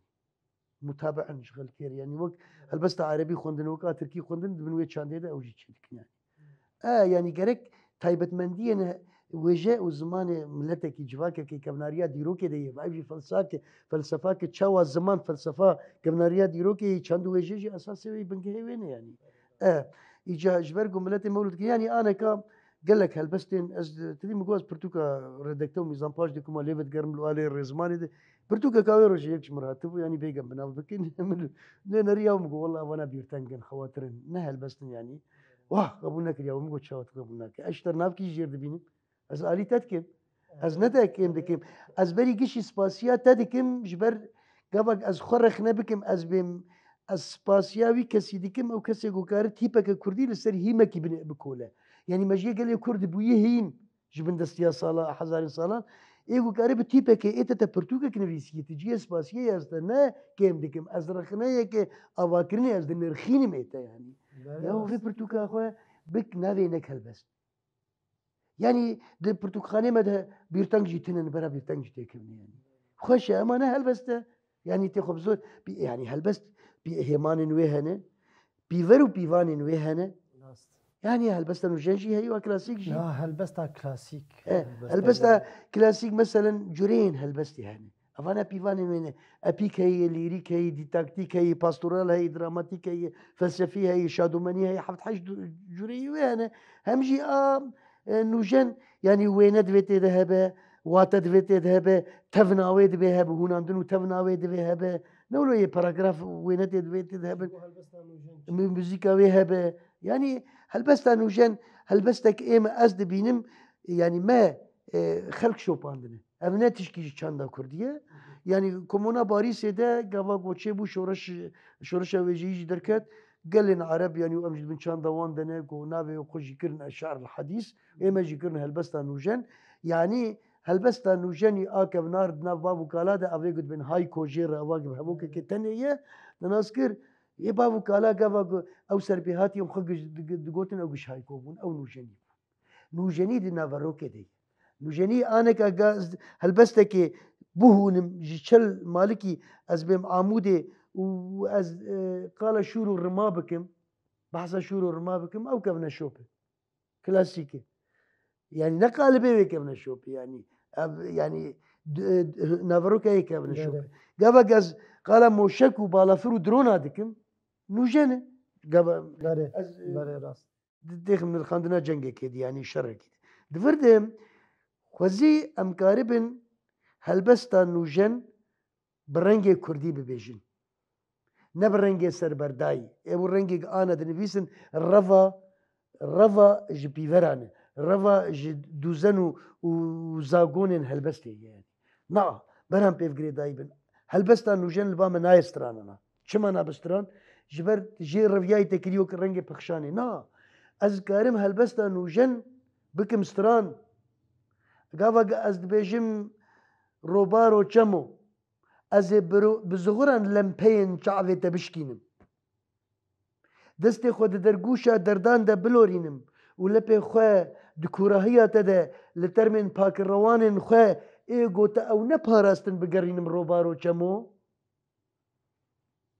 Mutabi'in ji xelkê re. Yanî wek helbesta erebî xwendin, wek a tirkî xwendin, di bin wê çandê de ew jî çêdikin yanî. E, yanî gerek taybetmendiyên wêje û zimanê miletekî, civakekî kevnariya dîrokê de ye. Ev jî felsake, felsefake çawa ziman, felsefa kevnariya dîrokê ye, çand û wêje jî esasê wê bingehê wê ne yanî. E, îca ji ber ku miletê me wilo dikin, yanî aneka gelek helbestên ez, tu dî min got ez pirtûka redakte û mîzanpaş dikim, lê vedigerim li alê rêzimanê de. Pirtûkeka wê rojê yek ji min re hatibû, yanî bêgem bi nav bikin. Min nêneriya û min got, "Wela vana bîrteng in, xewatir in, ne helbest in yanî." Wah, qebûl nekiriya, min got, "Çawa tu qebûl nake?" Ez ji te re navkî jêr dibînim. Ez alî te dikim. Ez ne te kêm dikim. Ez berî gişî spasiya te dikim, ji ber gavak ez xwe rexne bikim, ez bêm, ez spasiya wî kesî dikim, ew kesê ku kare tîpeke kurdî li ser hîmekî bine-, bikole. Yanî me jê gelê kurd bûyî hîn. Ji bin destiya sala, hezarên salan. Ê ku kare bi tîpekê ê te te pirtûkek nivîsiyê, tu cihê spasiyê ye, ez te ne kêm dikim. Ez rexneyeke avakirinê, ez dinirxînim ê te yanî. Belê. Ya û vê pirtûka xwe bik navê nek helbest. Yanî di pirtûkxanê me de bîrteng jî tune, bera bîrteng jî têkevne yanî. Xweş e, ema ne helbest e. Yanî tê xwe bi zor, bî-, yanî helbest bî-, hêmanên wê hene. Pîver û pîvanên wê hene. Rast. Yanî helbesta nûjen jî heye û klasîk jî. Ya, helbesta klasîk. E, helbesta helbesta nûjen. Klasîk, meselen, cureyên helbestê hene. Evana pîvanên wê ne. Epîk heye, lîrîk heye, dîtaktîk heye, pastoral heye, dramatîk heye, felsefî heye, şadomenî heye, heft heşt du-, cureyî wê hene. Hem jî a, e, nûjen, yanî wêne divê tê de hebe, wate divê tê de hebe, tevna wê divê hebe, hûnandin û tevna wê divê hebe. Ne wilo yê paragraf wêne tê divê tê de hebe. Ji bo helbesta nûjen. Mü-, muzîka wê hebe. Yanî helbesta nûjen, helbestek ê me ez dibînim, yanî me, e, xelk şopandine. Ev ne tişkî ji çanda kurdî ye. Yanî Komuna Parîsê de gava ku çêbû şoreş, şoreşa wêjeyî jî derket, gelên Ereb, yanî em jî di bin çanda wan de ne, ku navê xwe jî kirin Eşar el Hadîs, ê me jî kirin helbesta nûjen. Yanî helbesta nûjenî a kevnar di nav bav û kala de, ev ê ku dibên Hayko jê re, eva hevokekê tenê ye, di nas kir, ê bav û kala gava ku ew serpêhatiyên xwe giş-, dig-, digotin, ew giş Hayko bûn, ew nûjenî bûn. Nûjenî di naverokê de ye. Nûjenî aneka ga-, helbestekê bihûnim ji çel malikî ez bêm Amûdê û ez, e, qala şûr û rima bikim, behsa şûr û rima bikim, ew kevneşop e. Klasîk e. Yanî ne qalibê wê kevneşop e, yanî ev, yanî d-, d-, naveroka yê kevneşop e. Belê. Gavek ez qala moşek û balafir û drona dikim, nûjen e. Gava Belê, ez, e, belê rast. Di-, dêxim nirxandina cengekê de, yanî şerekî de. Di vir de xwezî em karibin helbesta nûjen bi rengê kurdî bibêjin. Ne bi rengê serberdayî. Ê wî rengê ana dinivîsin reva, reva ji pîveran e. Reva ji dûzen û, û zagonên helbestê ye. Na, beran pêv girêdayî bin. Helbesta nûjen li ba me nayê stranana. Çima nabe stran? Ji ber jê reviyayî te kirî wek rengê pexşanê. Na, ez karim helbesta nûjen bikim stran. Gava ge ez dibêjim robaro çemo, ez ê biro-, bi zixuran lempeyên çavê te bişkînim. Destê xwe di dergûşa derdan de bilorînim û lepê xwe di kûrahiya te de li termên pakirewanên xwe ê gote ew neparastin bigerînim robaro çemo.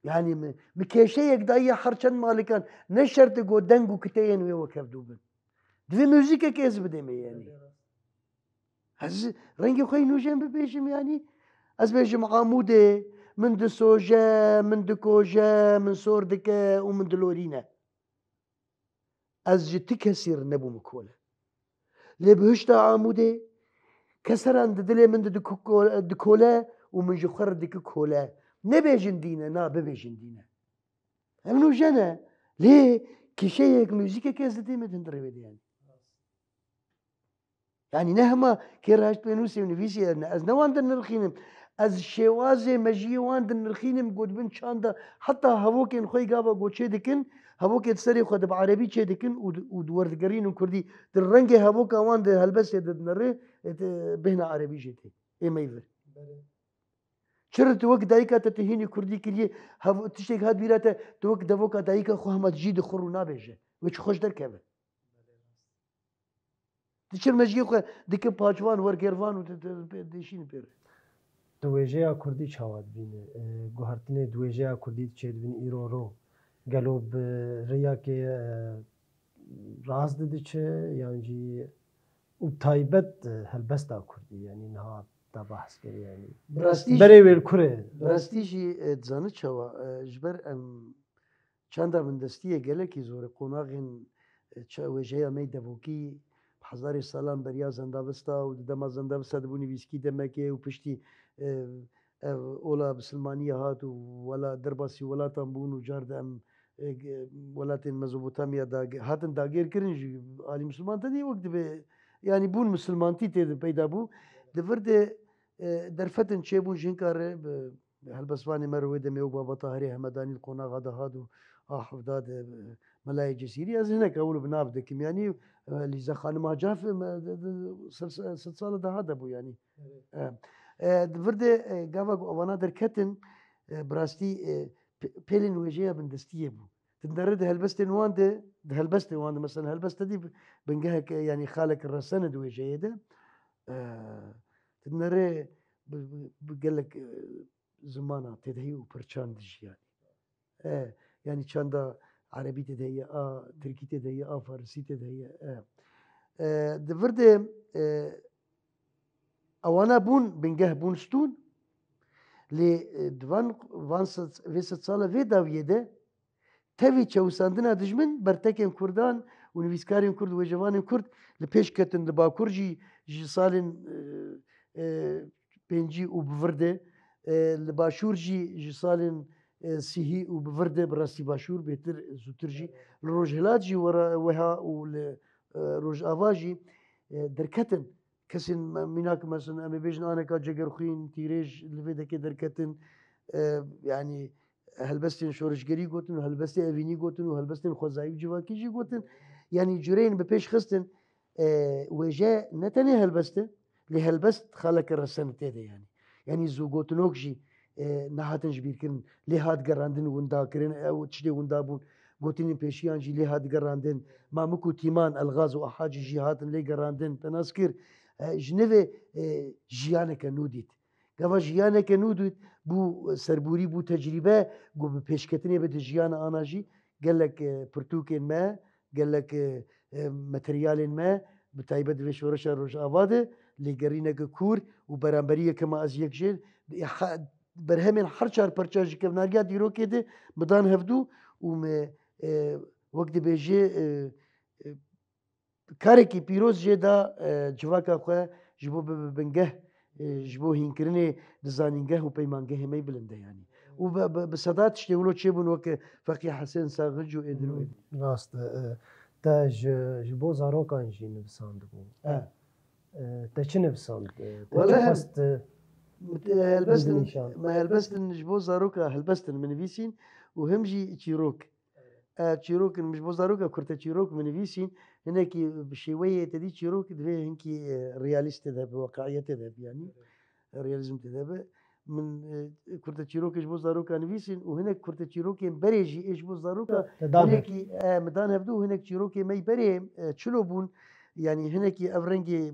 Yanî mi, mi kêşeyek daye her çend malikan, ne şert e got deng û kiteyên wê wekhev dû bin. Divê muzîkekê ez bidême yanî. Ez rengê xwe yî nûjen bibêjim, yanî ez bêjim Amûdê, min disoje, min dikoje, min sor dike û min dilorîne. Ez ji ti kesî re nebûme kole. Lê bihişta Amûdê, keseran di dilê min de diku-, dikole û min ji xwe re dike kole. Nebêjin dîn e, na bibêjin dîn e. Em nûjen e. Lê kişeyek, muzîkek ez didê me di hundirê wê de yani. Yani ne hema kê raşt pê nûsê û nivîsê ne. Ez ne wan dinirxînim. Ez şêwazê mejiyê wan dinirxînim, got bin çanda. Heta hevokên xwe gava got çê dikin, hevokê di serê xwe de bi erebî çê dikin û di, û di werdigerînin kurdî. Di rengê hevoka wan di helbestê de dinirê, e, di bêhna erebî jê tê. Ê meyvir. Çir tu wek dayika te tu hînî kurdî kiriye, hev-, tiştek hat bîra te, tu wek devoka dayika xwe hema jî dixwir û nabêje. Wê çi xweş derkeve. Diçir mejiyê xwe dikin paçvan, wergervan û di, di, di, dişînin pê re. Tu wêjeya kurdî çawa dibîne? E, guhertinê di wêjeya kurdî çêdibin îro ro. Gelo bi rêyakê, e, rast didiçe yan jî û taybet, e, helbesta kurdî, yanî niha da behs kir, yanî. Bi rastî jî, berê wê li kur e? Bi rastî jî, e, dizanî çawa, e, ji ber em çanda bindestiyê gelekî zor e, qonaxên, e, ça-, wêjeya me yê devokî bi hezarê salan beriya zendavista û di dema zendavista dibû nivîskî demekê û piştî, e, ev ola bisilmaniye hat û wela derbasî welatan bûn û car de em, e, g-, welatên Mezopotamya da, hatin dagêrkirin jî alî misilman te dî wek dibe, yanî bûn misilmantî tê de peyda bû. Di vir de, e, derfetin çêbûn ji hinka re bi helbestvanê me re wê demê wek Baba Tahirê Hemedanî li qonaxa de hat û a hevda de, e, Melayê Cizîrî, ez hinek ewil bi nav dikim. Yanî, e, Lîza Xanima Caf, e, me, de, de, sed, sed sala daha de bû yanî. Evet. E, e, di vir de, e, gava ku evana derketin, e, bi rastî, e, pe-, pêlên wêjeya bindestiyê bû. Di nere di helbestên wan de, di helbestên wan de, mesela helbest te dî bi-, bingehek, e, yanî xalek resene di wêjeyê de, e, di nere bi, bi, bi gelek, e, zimana tê de heye û pirçan dijî yanî. E, yanî çanda erebî tê de heye, a tirkî tê de heye, a farisî tê de heye. E. E, di vir de, e, ewana bûn, bingeh bûn stûn. Lê, e, di van, van sed, vê sed sala vê dawiyê de tevî çewisandina dijmin bertekên kurdan û nivîskarên kurd û wêjevanên kurd li pêş ketin. Li Bakur jî ji salên, e, e, pêncî û bi vir de, e, li Başûr jî ji salên, e, sîhî û bi vir de, bi rastî Başûr bêtir, zûtir jî, li Rojhilat jî wera, weha û li, e, Rojava jî, e, derketin. Kesên me-, mînak, mesela, em ê bêjin aneka Cegerxwîn, Tîrêj li vê dekê derketin, e, yanî helbestên şoreşgerî gotin û helbestê evînî gotin û helbestên xwezayî û civakî jî gotin. Yanî cureyên bi pêş xistin, e, wêje ne tenê helbest e, lê helbest xaleke resen tê de yanî. Yanî zûgotinok jî, e, nehatin ji bîr kirin, lê hat gerandin winda kirin, ew tiştê winda bûn. Gotinên pêşiyan jî lê hat gerandin. Mamik û Tîman, Elxaz û Ahacî jî hatin lê gerandin. Te nas kir, e, ji nivê, e, jiyaneke nû dît. Gava jiyaneke nû dît, bû serborî, bû tecrîbe, ku bi pêşketinê be di jiyana ana jî gelek, e, pirtûkên me, gelek, e, e, materyalên me, bi taybet vê şoreşa Rojava de lêgerîneke kûr û beramberiyeke me ez yek jê, e, ha-, berhemên her çar perça ji kevnariya dîrokê de me dan hevdû û me, e, wek dibêje, e, e, karekî pîroz jê da, e, civaka xwe ji bo bibe bingeh, e, ji bo hînkirinê di zanîngeh û peymangehê me yî bilind e yanî. Û bi, bi, bi seda tiştê wilo çêbûn weke Feqî Hesên Saxinc û êdir û êdir. Rast e, e, te ji, ji bo zarokan jî nivisandibû. E. E, te çi nivisand? E, te Wele çi hem xwest, e, helbestin, binivîşand? Me helbestin ji bo zaroka helbestin min nivîsîn û him jî çîrok. E, çîrok in, min ji bo zaroka kurte çîrok min nivîsîn, hinekî bi şêweyê te dî çîrok divê hinkî, e, realîst tê de bi, weqaiyetê de bi, yanî. Realîzm tê de bi. Min, e, kurte çîrokê ji bo zaroka nivîsîn û hinek kurte çîrokên berê jî ê ji bo zaroka Te dan hinekî, e, min dan hevdû hinek çîrokê me yî berê, e, çilo bûn, yanî hinekî ev rengê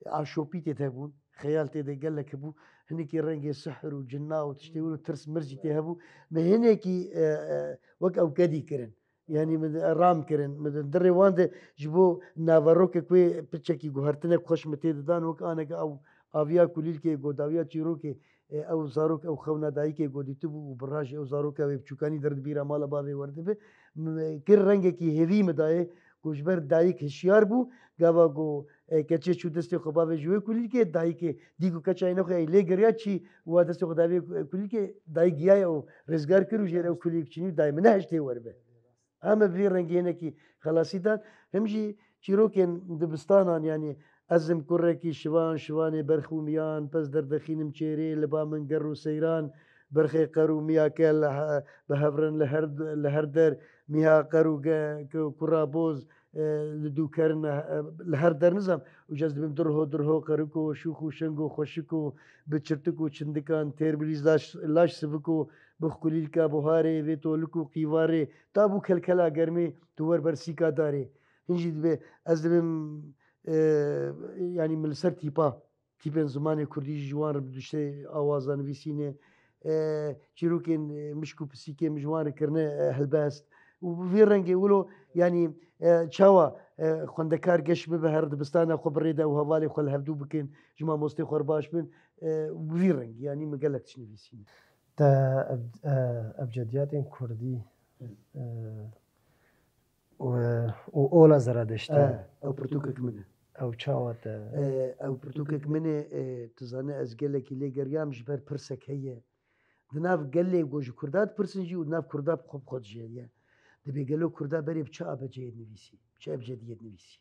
aşopî tê de bûn, xeyal tê de gelek hebû, hinekî rengê sihr û cinna û tiştê wilo û tirs mirz jî tê hebû. Me hinekî, e, e, wek ew kedî kirin. Yanî min ram kirin. Min di rê wan de ji bo naverokek wê piçekî guhertinek xweş min tê didan, wek aneke ew aviya kulîlkê, godaviya çîrokê, e, ew zarok, ew xewna dayikê ku dîtibû û bi rajê ew zaroka wê biçûkanî der di bîra mala bavê werdibe. M-, kir rengekî hêvî min dayê ku ji ber dayik hişyar bû, gava ku E, keçê çû destê xwe bavê ji wê kulîlkê, dayikê dî ku keçayê nexwe ey lê geriya çî wa destê xwe davê kulîlkê, dayik giyaye û rêzgar kir û jê re ew kulîlk çinî û dayê min nehiştê weribe. Em bi vî rengê hinekî xelasî dan. Him jî çîrokên dibistanan, yanî ez im kurekî şivan, şivanê berx û miyan, pez derdexînim çêrê, li ba min ger û seyran, berxê qer û miyake li he-, bi hev rin li her, li her der, mîha qer û ge-, ku-, kura boz, e, li dû kerin, e, li her der nizam. Û ez dibim durho, durho, qeriko, şûx û şengo, xweşiko, bi çirtik û çindikan, têr bilîz laş, laş siviko, bi xulîlka buharê, vê tolik û qîvarê, ta bû kelkela germê, tu wer ber sîka darê. Hin jî dibe, ez dibim, e, yanî min li ser tîpa, tîpên zimanê kurdî jî ji wan re bi duştê awaza nivîsîne. E, çîrokên, e, mişk û pisîkê min ji wan re kirine, e, helbest. Û bi vî rengê wilo, yanî, e, çawa, e, xwendekar geş bibe her dibistana xwe bi rê de û hevalê xwe li hevdû bikin, ji mamostê xwe re baş bin. E, û bi vî rengî, yanî min gelek tişt nivîsîne. Te ev-, e, ebcediyatên kurdî, e, û, û ola Zeradeştî. E, ew pirtûkek min e. Ew çawa te? E, ew pirtûkek min e, e, tu zanî ez gelekî lê geriyam ji ber pirsek heye. Di nav gelê ku ji kurda dipirsin jî û di nav kurda bi xwe bi xwe dijêriye. Dibê gelo kurda berê bi çi abeceyê dinivîsî, bi çi ebcediyê dinivîsî?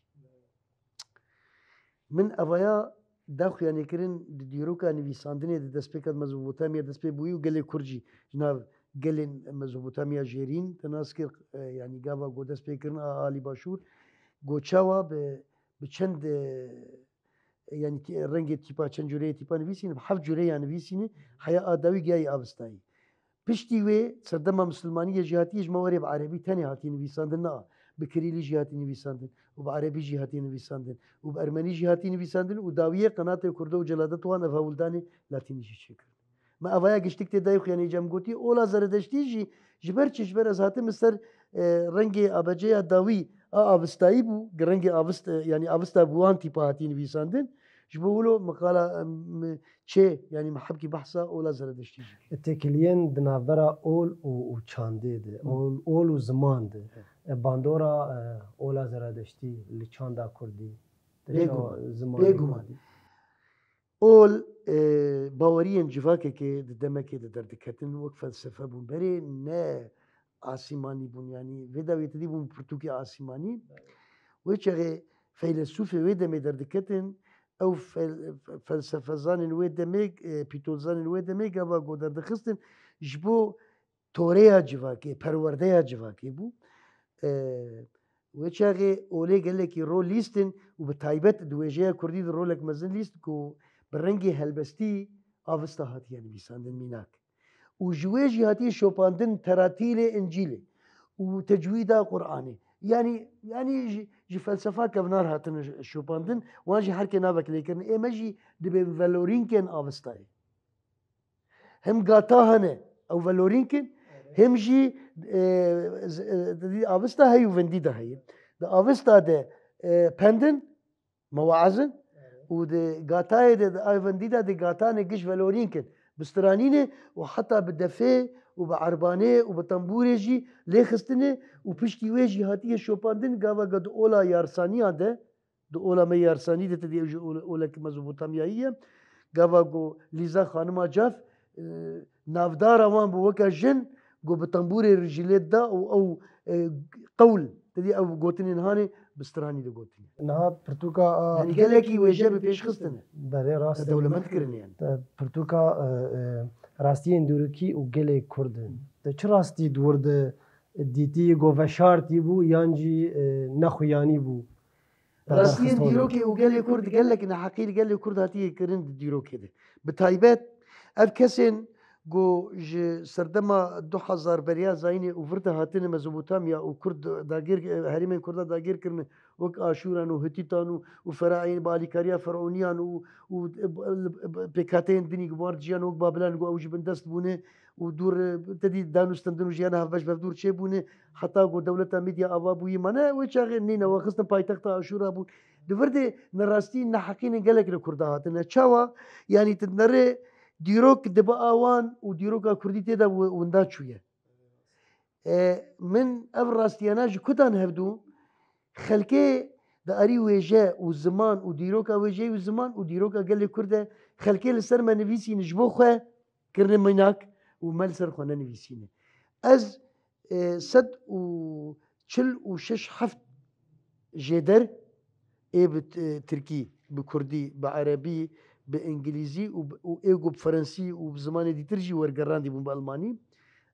Min evaya da xuyanêkirin di dîroka nivîsandinê di destpêka di Mezopotamya dest pê bûyî û gelê Kurd jî ji nav gelên Mezopotamya jêrîn te nas kir, e, yanî gava ku dest pê kirin a alî başûr, ku çawa bi, bi çend, e, yanî tî-, rengê tîpa, çend cureyê tîpa nivîsîne, bi heft cureya nivîsîne, heya a dawî giyayî avistayî. Piştî wê serdema misilmaniyê jî hatiye ji me werê bi erebî tenê hatiye nivîsandin, na, bi kirîlî jî hatiye nivîsandin û bi erebî jî hatiye nivîsandin û bi ermenî jî hatiye nivîsandin û dawiyê qenatê kurdo û celadet wan ev hewldanê latînî jî çêkirin. Me evaya giştik tê dayê xuyanê cem gotî, ola Zeredeştî jî ji ber çi, ji ber ez hatim li ser, e, rengê abeceya dawî a avistayî bû, rengê avist, e, yanî avista bi wan tîpa hatiye nivîsandin. Ji bo wilo min qala, em, çê, yanî min hebkî behsa ola Zeredeştî jî. Têkiliyên di navbera ol û, û çandê de, Hı. ol, ol û ziman de. Hı. E, bandora, e, ola Zeredeştî li çanda kurdî. Te Bêguman. çawa zimanê Bêguman. kurdî? Ol, e, baweriyên civakekê di demekê de derdiketin, wek felsefe bûn. Berê ne asîmanî bûn, yanî vê dawiyê te dî bûn pirtûkê asîmanî. Wê çaxê feylesûfê wê demê derdiketin, ew fel-, felsefezanên wê demê, e, pîtolzanên wê demê gava ku derdixistin, ji bo toreya civakê, perwerdeya civakê bû. E, wê çaxê olê gelekî rol lîstin û bi taybet di wêjeya kurdî de rolek mezin lîst ku bi rengê helbestî avista hatiye nivîsandin mînak. Û ji wê jî hatiye şopandin teratîlê Încîlê û tecwîda Qur'anê. Yanî, yanî ji, ji felsefa kevnar hatine ş-, şopandin, wan jî herkê navek lê kirin. Ê me jî dibê velorînkên avistayê. Him gata hene, ew velorînkin, him jî, e, z-, e, di avista heyî û vindî de heye. Di avista de, e, pendin, mewaezin, û di gatayê de, di ay vindî de, di gatane giş velorînkin, bi stranînê û heta bi defê û bi erbanê û bi tembûrê jî lê xistine û piştî wê jî hatiye şopandin, gava ga di ola Yarsaniya de, di ola me Yarsanî de te dî ew jî ole-, olek Mezopotamyayî ye. Gava ku Lîza xanima Caf, e, navdara wan bû weke jin, ku bi tembûrê rijîlê da û ew, e, qewl, te dî ew gotinên hanê bi stranî de gotinê. Niha pirtûka a Yanî gelekî wêje bi pêş xistine. Belê rast Te e. dewlemend kirine yani. Te pirtûka, e, e, rastiyên dûrikî û gelê Kurd in. Te çi rastî di wir de dîtî, ku veşartî bû yan jî, e, nexuyanî bû? Rastiyên dîrokê û gelê Kurd gelek neheqî li gelê Kurd hatiye kirin di dîrokê de. Bi taybet ev kesên ku ji serdema du hezar beriya zayînê û vir de hatine Mezopotamya û Kurd dagir, herêmên Kurda dagir kirine, wek Aşûran û Hitîtan û, û Feraîn bi alîkariya Feroniyan û, û pêkhateyên dinî ku wan re dijiyan wek Babilan ku ew ji bin dest bûne, û dûr, e, te dî danûstendin û jiyana hevbeş bi hevdûr çêbûne, heta ku dewleta Mîdya ava bûyî mane, wê çaxê nîne we xistin paytexta Aşûra bûn. Di vir de nerastî, neheqînên gelek li Kurda hatine. Çawa? Yanî tu nerê dîrok dibe awan û dîroka Kurdî tê de wi-, winda çûye. E, min ev rastiyana ji ku dan hevdû? Xelkê Di arî wêje û ziman û dîroka wêjeyî û ziman û dîroka gelê Kurd de xelkê li ser me nivîsîne ji bo xwe kirine mînak û me li ser xwe nenivîsîne. Ez, e, sed û çil û şeş heft jêder ê bi t-, tirkî, bi kurdî, bi erebî, bi îngilîzî û bi, û ê ku bi frensî û bi zimanê dîtir jî wergerandî bûn bi elmanî.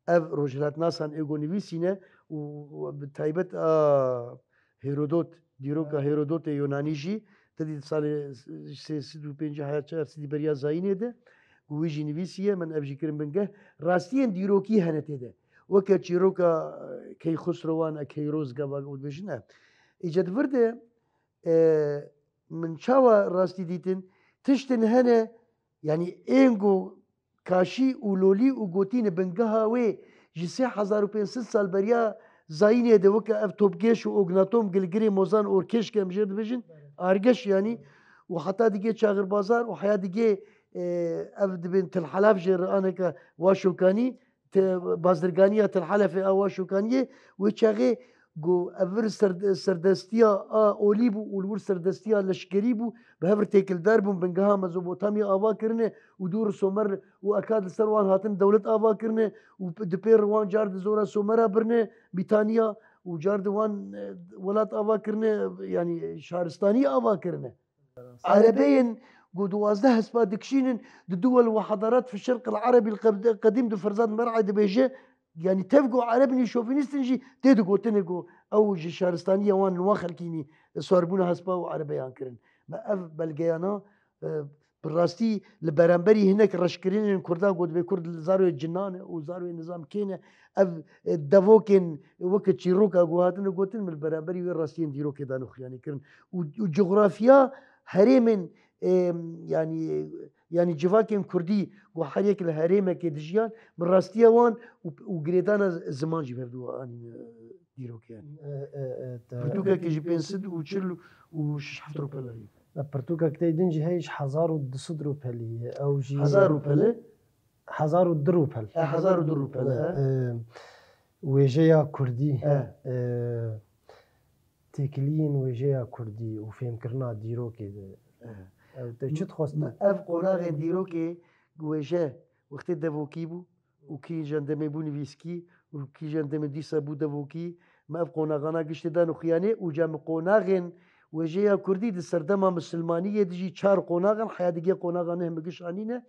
Ev rojhilatnasan ê ku nivîsîne û, û bi taybet a Herodot, dîroka Herodotê Yonanî jî, te dî di salê sê sed û pêncî heya çar sedî beriya zayînê de, û wî jî nivîsiye, min ev jî kirin bingeh. Rastiyên dîrokî hene tê de. Weke çîroka, e, Keyxusrewan, e, Keyroz gava û dibêjin, e. Îca di vir de, e, min çawa rastî dîtin? Tiştin hene, yanî ên ku kaşî û lolî û gotî ne bingeha wê ji sê hezar û pênc sed sal beriya zayînê de weke ev topgêş û ognatom gilgirê mozan orkêş ke em jê dibêjin, argeş yanî, û heta digê çaxirbazar û heya digê, e, ev dibên tilhelav jê re aneke waşokanî, te-, bazirganiya Til Helefê a Waşokaniyê, wê çaxê ku ev vir ser-, serdestiya a olî bû û li wir serdestiya leşkerî bû, bi hev re têkildar bûn, bingeha Mezopotamya ava kirine û dû re Somer û Ekad li ser wan hatin dewlet ava kirine û p-, di pê re wan car di zora Somera birine, Mîtaniya û car di wan, e, welat ava kirine, yanî şaristanî ava kirine. Erebeyên ku duwazdeh hespa dikişînin, di duwel we hadarat fi şerq el erebî el qed-, qedîm di Ferzad Mer'ê dibêje, yanî tev ku ereb nî şovînîst in jî tê digotinê ku ew ji şaristaniya wan, wan xelkî nî, sorbûna hespa û erebeyan kirin. Me ev belgeyana, e, bi rastî li beramberî hinek reşkirinên Kurdan ku dibê Kurd li zarwê cinan e û zarwê nizam kê ne, ev, e, devokên weke çîroka ku hatine gotin, min li beramberî wê rastiyên dîrokê danûxiyanî kirin. Û, û coxrafiya herêmên, e, yanî, yanî civakên Kurdî ku her yek li herêmekê dijiyan, bi rastiya wan û, û girêdana ziman jî bi hev du anîne dîrokê. E, e, e, te- Pirtûkekê ji pênc sed û çil û şeş heft rûpel heye. E, pirtûkek tê din jî heye ji hezar û du sed rûpelî ye. Ew jî Hezar rûpel e? Hezar û du rûpel. E, hezar û du rûpel e. E, e, wêjeya Kurdî. E. E, têkiliyên wêjeya Kurdî û fêmkirina dîrokê de. E. Ew te çi dixwest? Me ev qonaxên dîrokê wêje wextê devokî bû û kî jendemê bû nivîskî û kî jendemê dîsa bû devokî. Me ev qonaxana giştê dan û xiyanê û ca min qonaxên wêjeya Kurdî di serdema misilmaniyê de jî çar qonax in, heya digê qonaxa neh min giş anîne.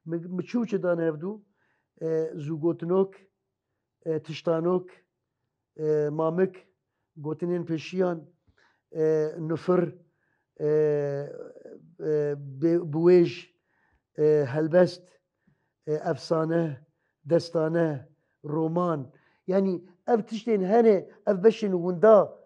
Mi, mi çi û çi dane hevdû? E, zûgotinok, e, tiştanok, e, mamik, gotinên pêşiyan, e, nufir, e, e, bi-, biwêj, e, helbest, e, efsane, destane, roman. Yanî ev tiştên hene, ev beşên winda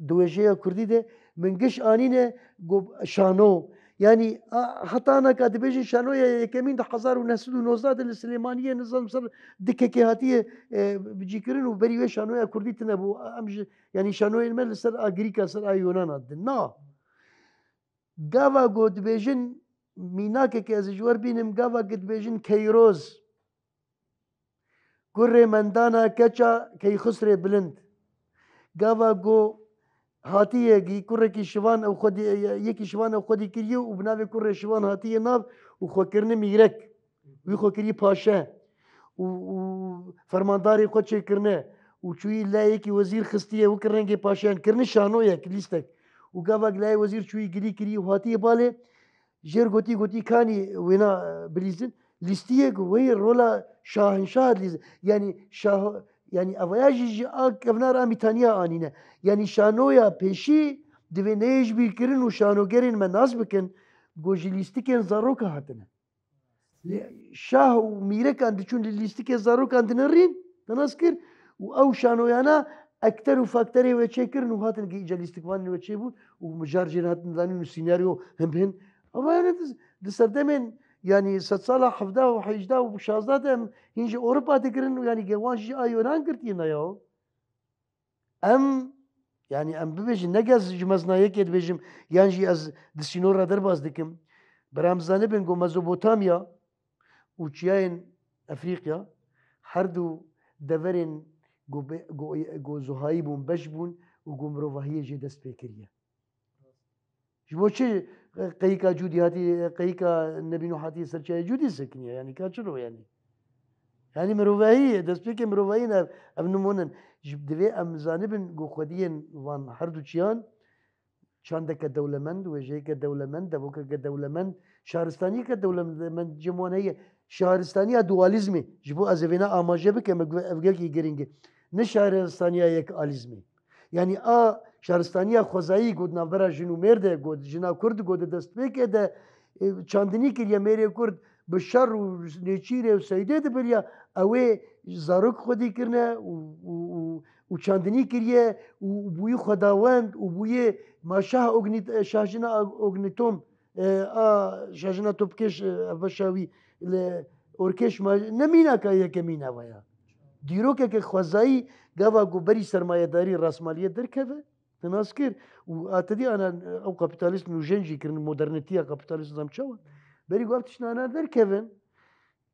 di wêjeya Kurdî de min giş anîne, got şano. Yanî, a, heta anaka dibêjin şanoya yekemîn di hezar û neh sed û nozdeh de li Silêmaniyê nizam ser dikekê hatiye, e, bicîkirin û berî wê şanoya Kurdî tine bû. Em ji, yanî şanoyên me li ser a Grîka, ser a Yonana din. Na. Gava ku dibêjin, mînakekê ez ji we re bînim, gava ku dibêjin Keyroz, kurê mendana keça Keyxusrê Bilind. Gava ku hatiye gî kurekî şivan ew xwedî, yekî şivan ew xwedî kiriye û bi navê kurê şivan hatiye nav û xwe kirine mîrek. Wî xwe kirî paşe û, û fermandarê xwe çêkirine û çûyî lê yekî wezîr xistiye, wekî rengê paşeyan kirine şanoyek, lîstek. Û gava lê wezîr çûyî gilî kirî û hatiye balê, jêr gotî, gotî kanî wêna, e, bilîzin. Lîstiyek wê rola şahinşaha dilîzin. Yanî şah-, yanî evaya jî ji a kevnar a Mîtaniya anîne. Yanî şanoya pêşî divê neyê ji bîr kirin û şanogerên me nas bikin, ku ji lîstikên zaroka hatine. Lê şah û mîrekan diçûn li lîstikê zarokan dinirîn, te nas kir û ew şanoyana ekter û fakterê wê çêkirin û hatin gî îca lîstikvanên wê çêbûn û mijar jê hatin zanîn û sînaryo hin bi hin. Ama yani di, di serdemên, yani sedsala hevda û hejda û şazda de em hîn ji Ewropa digirin û yani ge wan jî a Yonan girtiye ne ya. Em, yani em bibêjin, ne ez ji mezna yekê dibêjim, yan jî ez di sînor re derbas dikim. Bera em zanibin ku Mezopotamya û çiyayên Efrîqya her du deverên ku be-, ku, ku zuhayî bûn, beş bûn û ku mirovahiyê jê dest pê kiriye. Ji bo çi qeyika Cûdî hatî, qeyika Nebî Nûh hatî ser çiyayê Cûdî sekiniye? Yanî ka çilo yanî? Yanî mirovahî ye, destpêkê mirovahî ne ev, ev nimûnin. Ji, divê em zanibin ku xwediyên van her du çiyan çandeke dewlemend, wêjeyeke dewlemend, devokeke dewlemend, şaristaniyeke dewlemend cem wan heye. Şaristaniya dualîzmê, ji bo ez ê vêna amaje bikim, ev, ev gelkî girîng e. Ne şaristaniya yek alîzmê. Yanî a şaristaniya xwezayî got navbera jin û mêr de, got jina Kurd, got di destpêkê de, e, çandinî kiriye mêrê Kurd bi şer û nêçîrê û seydê dibiriya, ew ê zarok xwedî kirine û, û, û, û çandinî kiriye û bûyî xwedawend û bûyê ma şah Ognît-, e, şahjina Ognîtom, e, a şahjina Topkêş, e, ev beşa wî li Orkêş ma ne mînaka yekemîn ava ya. Dîrokeke xwezayî gava ku berî sermayedarî rasmaliyê derkeve, te nas kir û a te dî ana ew kapîtalîst nûjen jî kirin, modernîtiya kapîtalîst nizam çawa. Berî ku ev tiştana derkevin,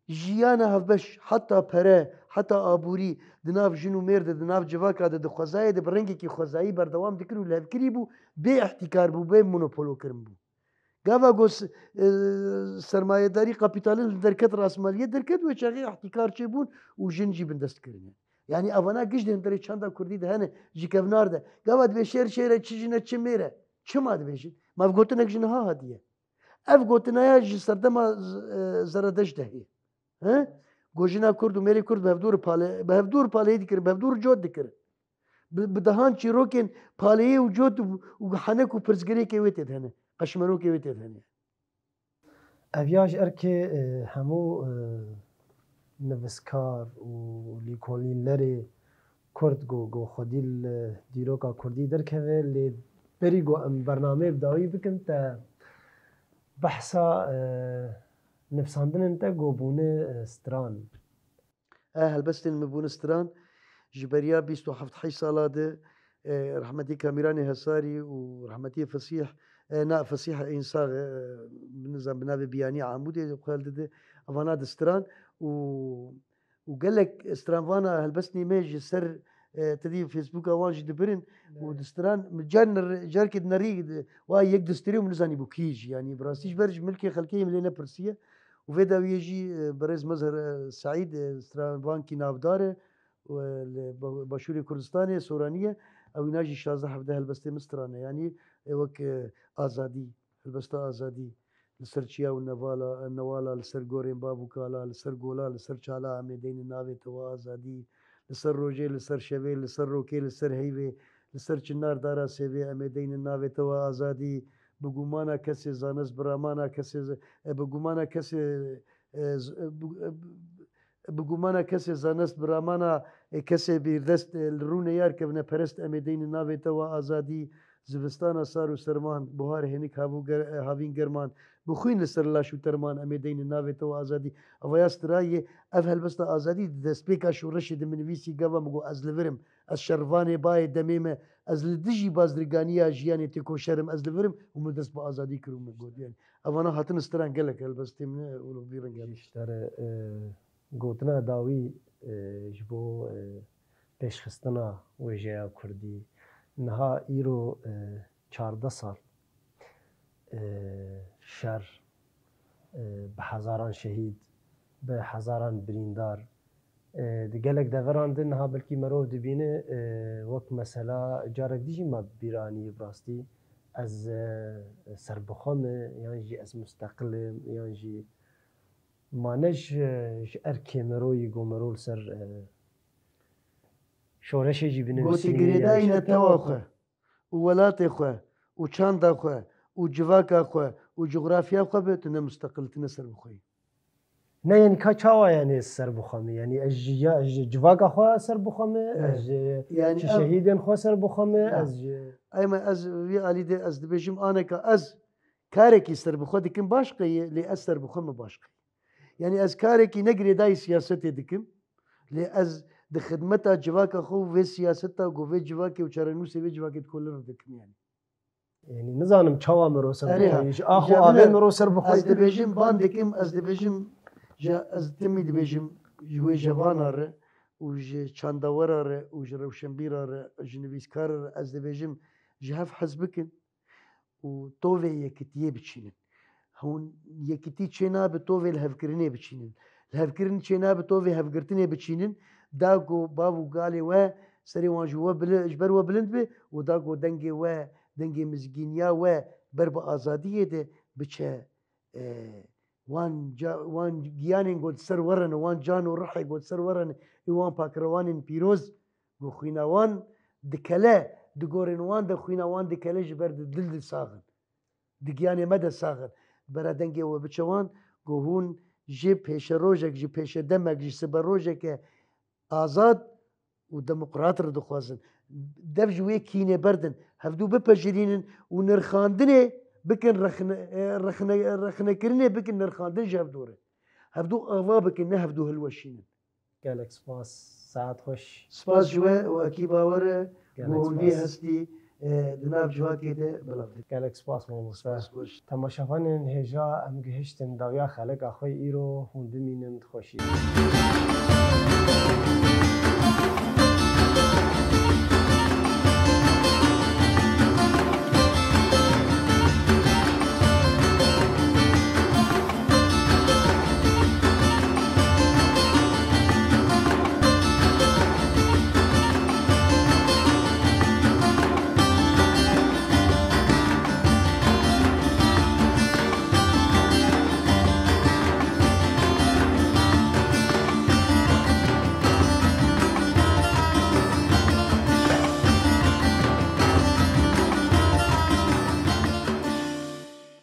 jiyana hevbeş, heta pere, heta aborî, di nav jin û mêr de, di nav civaka de, di xwezayê de bi rengekî xwezayî berdewam dikir û levkirî bû, bê îhtîkar bû, bê monopolo kirin bû. Gava ku s-, e, sermayedarî, kapîtalîzm derket, rasmaliyê derket, wê çaxê îhtîkar çêbûn û jin jî bindest kirine. Yanî evana giş di hundirê çanda kurdî de hene, ji kevnar de. Gava dibê şêr şêr e, çi jin e, çi mêr e. Çima dibêjin? Ma ev gotinek ji niha hatiye? Ev gotinaya ji serdema z-, e, Zeredeşt de heye. He? Ku jina Kurd û mêrê Kurd bi hevdû re pale-, bi hevdû re paleyî dikirin, bi hevdû re cot dikirin. Bi, bi dehan çîrokên paleyê û cot û, û henek û pirsgirêkê wê tê de hene. Qeşmerokê wê tê de hene. Ev ya ji erkê, e, hemû, e, nivîskar û lîkolînerê Kurd ku, ku xwedî li dîroka Kurdî derkeve, lê berî ku em bernameyê bi dawî bikin, te behsa, e, nivîsandinên te ku bûne, e, stran. E, helbestên min bûne stran. Ji beriya bîst û heft heyş sala de, e, rehmetî Kamîranê Hesarî û rehmetî Fesîh, e, na, Fesîh Însax, e, nizam bi navê Biyanî Amûdê xwe hildide. Evana di stran û, û gelek stranvana helbestnî me ji ser, e, te dî Facebooka wan jî dibirin û Ne. di stran, min car ner-, carkê di nerî, wa yek distîrê û min nizanî bû kî jî. Yanî bi rastî ji ber ji milkê xelkê min lê nepirsiye. Û vê dawiyê jî, e, berêz Mezher, e, Seîd, e, stranvankî navdar e, û, e, li ba-, başûrê Kurdistanê, Soranî ye. Ew îna jî şazdeh hevdeh helbestê min stran e. Yanî, e, wek, e, Azadî, helbesta Azadî, li ser çiya û nevala, e, newala, li ser gorên bav û kala, li ser gola, li ser çala, em ê deynin navê te wa Azadî, li ser rojê, li ser şevê, li ser rokê, li ser heyvê, li ser çinar dara sêvê, em ê deynin navê te wa Azadî, bi gumana kesê zanist, bi ramana kesê z-, e, bi gumana kesê, e, z-, e, bi, e, bi gumana kesê zanist, bi ramana, e, kesê bîrdest, e, li rûnê yar kevneperest, em ê deynin navê te wa Azadî, zivistana sar û serman, buhar hênik hav û ger-, e, havîn german, bi xwîn li ser laş û terman, em ê deynin navê te wa Azadî. Evaya strayê, ev helbesta Azadî di destpêka şoreşê de min nivîsî, gava min got ez li vir im, ez şervanê bayê demê me, ez li dijî bazirganiya jiyanê têkoşer im, ez li vir im û min dest bi Azadî kir û min got, yanî. Evana hatin stran gelek helbestê min e û li vî rengî. Ji te re, e, gotina dawî, e, ji bo, e, pêşxistina wêjeya Kurdî. Niha îro, e, çardeh sal, e, şer, e, bi hezaran şehîd, bi hezaran birîndar, e, di gelek deveran de niha belkî merov dibîne, e, wek mesela carek dî jî me bi bîr anî bi rastî. Ez, e, serbixwe me, yan jî ez musteqil im, yan jî ma ne ji, ji erkê mero yî ku mero li ser, e, şoreşê jî binivîsînî, gotî yan girêdayî jî ne tewa xwe û welatê xwe û çanda xwe û civaka xwe û cografya xwe be, tu ne musteqil, tu ne serbixwe yî. Ne, yanî ka çawa, yanî serbixwe me? Yanî ez ji ya, ji civaka xwe serbixwe me, Evet. ez ji, Yani ji ev şehîdên xwe serbixwe me, Ya. ez ji Ey me, ez vî alî de ez dibêjim, aneka ez karekî serbixwe dikim baş qeyî, lê ez serbixwe me baş qeyî. Yani ez karekî ne girêdayî siyasetê dikim, lê ez di xidmeta civaka xwe û vê siyaseta ku vê civakê û çarenûsê vê civakê dikole re dikim yani. Yanî nizanim çawa miro ser Erê ha. bixwe, ji ax û Ji avê evine miro ser bixwe. Ez dibêjim, van dikim, ez dibêjim, ji, ez timî dibêjim, ji wê jevana re û ji çandawera re û ji rewşenbîra re, ji nivîskara re, ez dibêjim, ji hev hez bikin. û tovê yekitiyê biçînin. Hûn yekitî çênabe tovê lihevkirinê biçînin. Lihevkirin çênabe tovê hevgirtinê biçînin. Da ku bav û galê we serê wan ji we bili-, ji ber we bilind be û da ku dengê we, dengê mizgîniya we ber bi azadiyê de biçe, e, wan ca-, wan giyanên ku di ser we re ne, wan can û rihê ku di ser we re ne, ê wan pakrewanên pîroz, ku xwîna wan dikele, di gorên wan de xwîna wan dikele, ji ber di dil de sax in. Di giyanê me de sax in. Bera dengê we biçe wan, ku hûn ji pêşerojek, ji pêşedemek, ji siberojeke azad û demokrat re dixwazin. Dev ji wê kînê berdin. Hevdû bipejirînin û nirxandinê bikin rexne-, e, rexne-, rexnekirinê bikin nirxandin ji hevdû re. Hevdû ava bikin, ne hevdû hilweşînin. Gelek spas. Saet xweş. Spas ji we û ekîba we re. Gelek ku hûn vê spas. Hestî, e, di nav civakê de belav dikin. Gelek spas mamoste. Spas xweş. Temaşevanên hêja, em gihiştin dawiya xeleka xwe, îro hûn bimînin di xweşî.